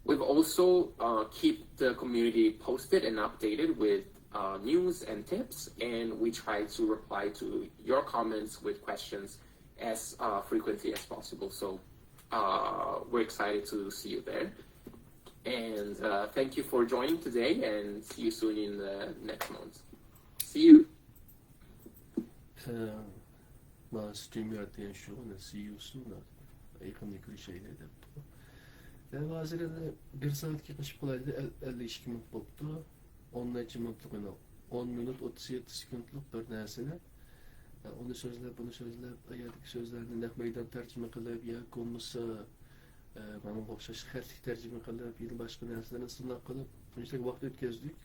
We've also uh, keep the community posted and updated with uh, news and tips, and we try to reply to your comments with questions as uh, frequently as possible. So uh, we're excited to see you there. And uh, thank you for joining today, and see you soon in the next month. See you. ما StreamYard دېگەن شۇ، ئۇنى سىيۇسۇن، يېقىندا كۆرۈشەيلى دەپتۇ. دەل ھازىر ئەمدى بىر سائەتكە قېچىپ قالايلى، ئەللىك ئىككى مىنۇت بوپتۇ. ئون نەچچە مىنۇتلۇق، ئون مىنۇت ئوتتۇز يەتتە سېكۇنتلۇق بىر نەرسىنى، ئۇنى سۆزلەپ، بۇنى سۆزلەپ، ئۇ يەردىكى سۆزلەرنى نەق مەيدان تەرجىمە قىلىپ ياكى بولمىسا، ئە، مانا ئوخشاش خەتلىك تەرجىمە قىلىپ، يەنە باشقا نەرسىلەرنى سىناق قىلىپ، شۇنچىلىك ۋاقىت ئۆتكۈزدۇق.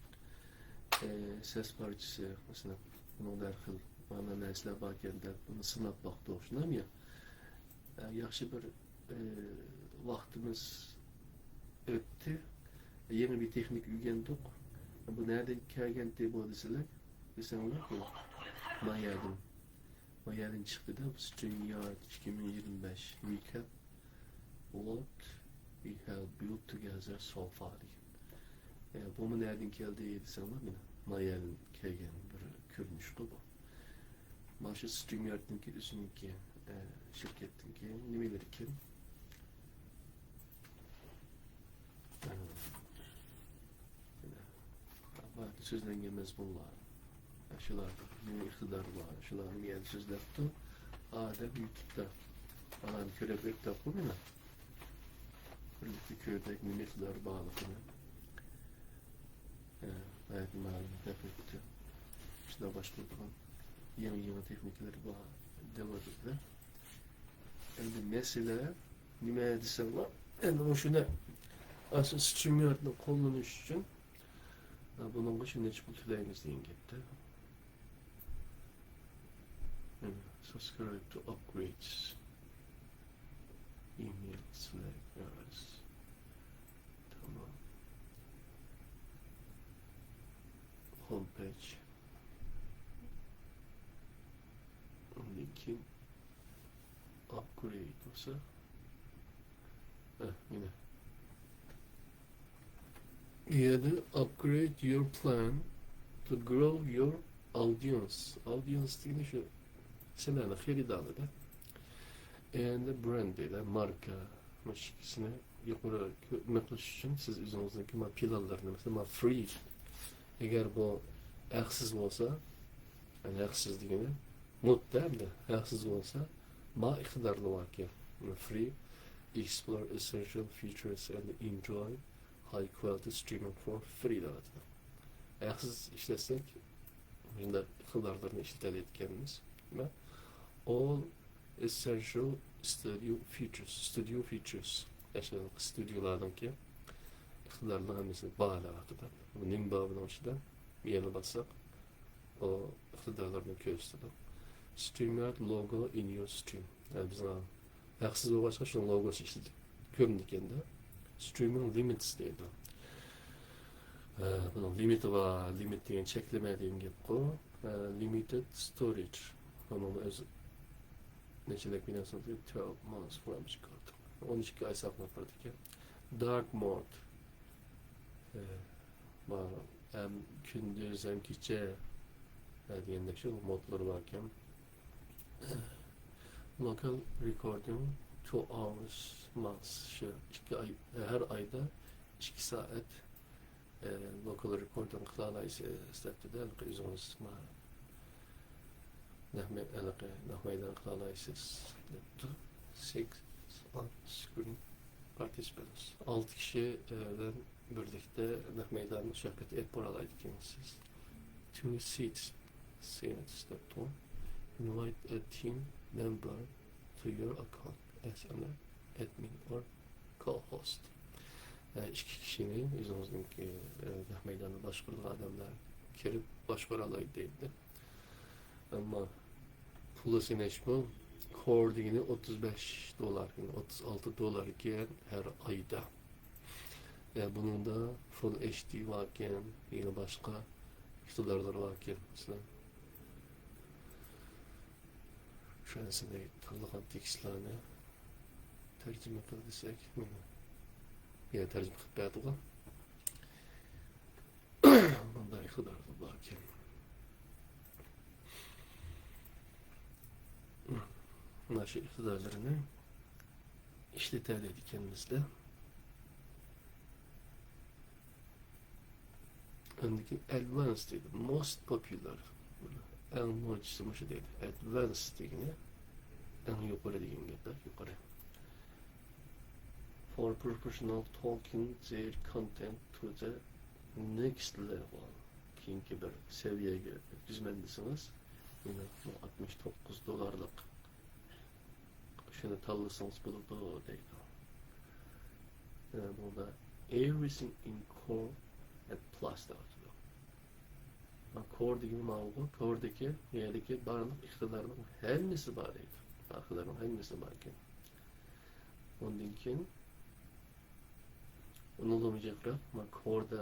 ئە، سەس پارچىسى، مەسىلەن، بۇنىڭدا ھەر خىل مانا نەرسىلەر باركەن دەپ، بۇنى سىناپ باقتۇق، شۇنداقمۇ يا؟ ئە، ياخشى بىر، ئە، ۋاقتىمىز ئۆتتى. يېڭى بىر تېخنىكا ئۆگەندۇق. بۇ نەدىن كەلگەنتى بۇ دېسىلەر، دېسەڭلار، بۇ ما يەردىن. ما يەردىن چىقتى-دە، بۇ StreamYard ئىككى مىڭ يىگىرمە بەش recap. What we have built together so far دېگەن. ئە، بۇمۇ نەدىن كەلدى دېسەڭلار، مانا ما يەردىن كەلگەن بىر كۆرۈنۈشقۇ بۇ. مانا شۇ StreamYardنىڭكى ئۆزىنىڭكى، ئە، شىركەتنىڭكى نېمىلىرىكەن. ئە، سۆزلەنگەن مەزمۇنلار، شۇلار نېمە ئىقتىدارى بار، شۇلارنى يەنە سۆزلەپتۇ. ئادەم يۇتۇپتا ئانانى كۆرۈپ ئۆتتۇققۇ مانا. بىرلىكتە كۆردۇق نېمە ئىقتىدارى بارلىقىنى. ھايات مالىنى تەپرىكتە شۇنداق باشقۇرىدىغان يېڭى يېڭى تېخنىكىلىرى بار دەۋاتىدۇ. ئەمدى مەسىلە نېمە دېسەڭلار، ئەمدى مۇشۇنى ئاساسىي StreamYardنى قوللىنىش ئۈچۈن بۇنىڭغا شۇنچە پۇل تۆلەيمىز دېگەن گەپتە. Subscribe to upgrades. Email select. تمام. Home page. ئاندىن كېيىن upgrade بولسا. ھە، مانا. بۇ يەردە upgrade your plan to grow your audience. Audience دېگىنى شۇ سىلەرنىڭ خېرىدارلىرى. And brand دەيدۇ، ماركا. مۇشۇ ئىككىسىنى يۇقىرى كۆ-، نېمە قىلىش ئۈچۈن سىز ئۆزىڭىزنىڭكى ما پىلانلىرىنى، مەسىلەن، ما free ئەگەر بۇ ھەقسىز بولسا، يەنى ھەقسىز دېگىنى مۇت ئەمدى، ھەقسىز بولسا، ما ئىقتىدارلار باركەن. Free, explore essential features and enjoy high quality streaming for free دەۋاتىدۇ. ھەقسىز ئىشلەتسەك، مۇشۇنداق ئىقتىدارلارنى ئىشلىتەلەيدىكەنمىز. All essential studio features, studio features. ئەشۇ ستۇدىيولاردىڭكى ئىقتىدارلىق ھەممىسى بار دەۋاتىدۇ. نېمە بار بۇنىڭ ئىچىدە؟ يەنە باسساق، ئۇ ئىقتىدارلارنى كۆرسىتىدۇ. StreamYard logo in your stream. يەنى بىزنىڭ ھەقسىز بولغاچقا شۇنىڭ لوگوسى ئىشلىتىپ كۆرۈنىدىكەندە. Streaming limits دەيدۇ. ئە، بۇنىڭ لىمىتى بار، لىمىت دېگەن چەكلىمە دېگەن گەپقۇ. ئە، limited storage. بۇنىڭ ئۆزى نەچچىلىك بىناسى؟ Twelve months from start. ئون ئىككى ئاي ساقلاپ بارىدىكەن. Dark mode. ئە، بار، ھەم كۈندۈز ھەم كېچە، ئە، دېگەندەك شۇ مودلىرى باركەن. Local recording two hours months. شۇ ئىككى ئاي، ھەر ئايدا ئىككى سائەت، ئە، local recording قىلالايسىز دەپتۇ-دە، ھېلىقى ئۆزىڭىز ما-، نەق مەي-، ھېلىقى نەق مەيدان قىلالايسىز دەپتۇ. Six on screen participants. ئالتە كىشى، ئە، بىلەن بىرلىكتە نەق مەيدان سۆھبىتى ئېلىپ بارالايدىكەنسىز. Two seats, seats دەپتۇ. Invite a team member to your account as an admin or co-host. ئە، ئىككى كىشىنى ئۆزىڭىزنىڭكى، ئە، نەق مەيداننى باشقۇرىدىغان ئادەملەر كىرىپ باشقۇرالايدۇ دەيدۇ. ئەمما پۇلى سېنەشمۇ، كور دېگىنى ئوتتۇز بەش دوللار، يەنى ئوتتۇز ئالتە دوللار ئىكەن ھەر ئايدا. يا، بۇنىڭدا فۇل ئېچ دى باركەن، يەنە باشقا ئىقتىدارلىرى باركەن، مەسىلەن. شۇ نەرسىنى تاللىغان تېكىستلارنى تەرجىمە قىل دېسەك، مانا، يا، تەرجىمە قىلىپ بەردىغۇ. بۇنداق ئىقتىدارلار باركەن. مانا شۇ ئىقتىدارلىرىنى ئىشلىتەلەيدىكەنمىز-دە. ئاندىن كېيىن ئادۋانس دەيدۇ. موست پوپيۇلار. ئەڭ موجىسى مۇشۇ دەيدۇ. ئادۋانس دېگىنى ئەڭ يۇقىرى دېگەن گەپلەر، يۇقىرى. For professional taking their content to the next level. كېيىنكى بىر سەۋىيەگە يەتكۈزىمەن دېسىڭىز، يەنە بۇ ئاتمىش توققۇز دوللارلىق شۇنى تاللىسىڭىز بولىدۇ دەيدۇ. يەنە بۇندا everything in core and plus دەۋاتىدۇ. كور دېگىنى ماۋۇغۇ، كوردىكى، يەردىكى بارلىق ئىقتىدارنىڭ ھەممىسى بار دەيدۇ. ئىقتىدارنىڭ ھەممىسى بار ئىكەن. ئۇندىن كېيىن ئۇنىڭدىنمۇ جىقراق، مانا كوردا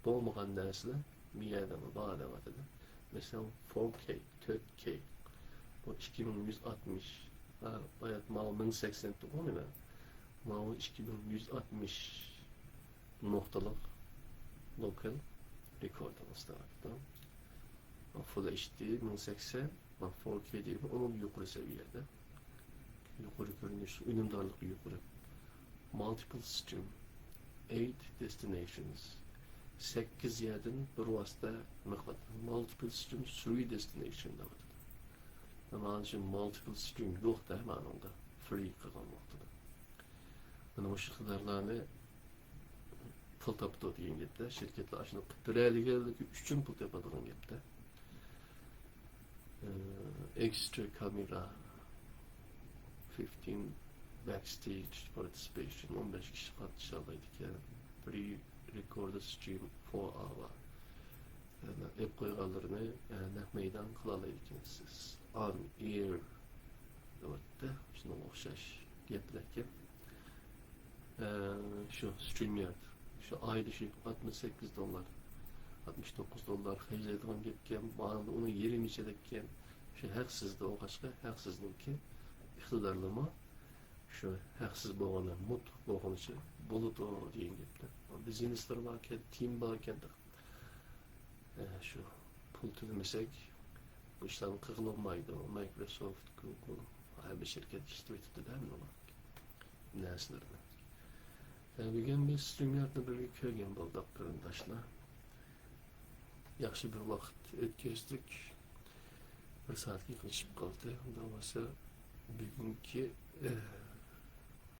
بولمىغان نەرسىلەر بۇ يەردە بار دەۋاتىدۇ. مەسىلەن، فور كەي، تۆت كەي. بۇ ئىككى مىڭ يۈز ئاتمىش. ھە، بايا ماۋۇ مىڭ سەكسەن تۇغۇ نېمە؟ ماۋۇ ئىككى مىڭ يۈز ئاتمىش نۇقتىلىق لوكال رېكوردىڭىز دەۋاتىدۇ. فۇل ئېچ دى مىڭ سەكسەن، فور كەي دەيدۇ، ئۇنىڭ يۇقىرى سەۋىيەدە. يۇقىرى كۆرۈنۈش، ئۈنۈمدارلىقى يۇقىرى. Multiple stream, eight destinations. سەككىز يەردىن بىر ۋاسىتە مىقدار. Multiple stream, three destination دەۋاتىدۇ. مانا شۇ مالتىپل سترىم يوق-دە مانىڭدا. فرى قىلغان ۋاقتىدا. مانا مۇشۇ ئىقتىدارلارنى پۇل تاپىدۇ دېگەن گەپتە، شىركەتلەر ئاشۇنى قىلىپ بېرەلىگەنلىكى ئۈچۈن پۇل تېپىدىغان گەپتە. ئېكسترا كامېرا، فىفتىن بەكستېج پارتىسىپېيشن، ئون بەش كىشى قاتنىشالايدىكەن. پرى رېكوردېد سترىم فور ئاۋار. ئېلىپ قويغانلىرىنى، ئە، نەق مەيدان قىلالايدىكەنسىز. ئان ئېير دەۋاتتى. شۇنىڭغا ئوخشاش گەپلەركەن. ئە، شۇ سترىم يارد. شۇ ئايدا شۇ ئاتمىش سەككىز دوللار، ئاتمىش توققۇز دوللار خەجلەيدىغان گەپكەن. بارىدا ئۇنىڭ يېرىمىچە دەپكەن. شۇ ھەقسىز دەۋاتقاچقا، ھەقسىزنىڭكى ئىقتىدارلىرىمۇ شۇ ھەقسىز بولغىنى، مۇتلۇق بولغىنىچە بولىدۇ دېگەن گەپتە. بىزنېسلار باركەن، تىم باركەن. ئە، شۇ پۇل تۆلىمىسەك، بۇ ئىشلارنى قىلغىلى بولمايدۇ. مايكروسوفت، گۇگل، ھەممە شىركەت ئىشلىتىۋېتىپتۇ-دە، ھەممە نەرسىلىرىنى. ئە، بۈگۈن بىز سترىم ياردنى بىرگە كۆرگەن بولدۇق، قېرىنداشلار. ياخشى بىر ۋاقىت ئۆتكۈزدۇق. بىر سائەتكە يېقىنلىشىپ قالدى. ئۇنداق بولسا، بۈگۈنكى، ئە،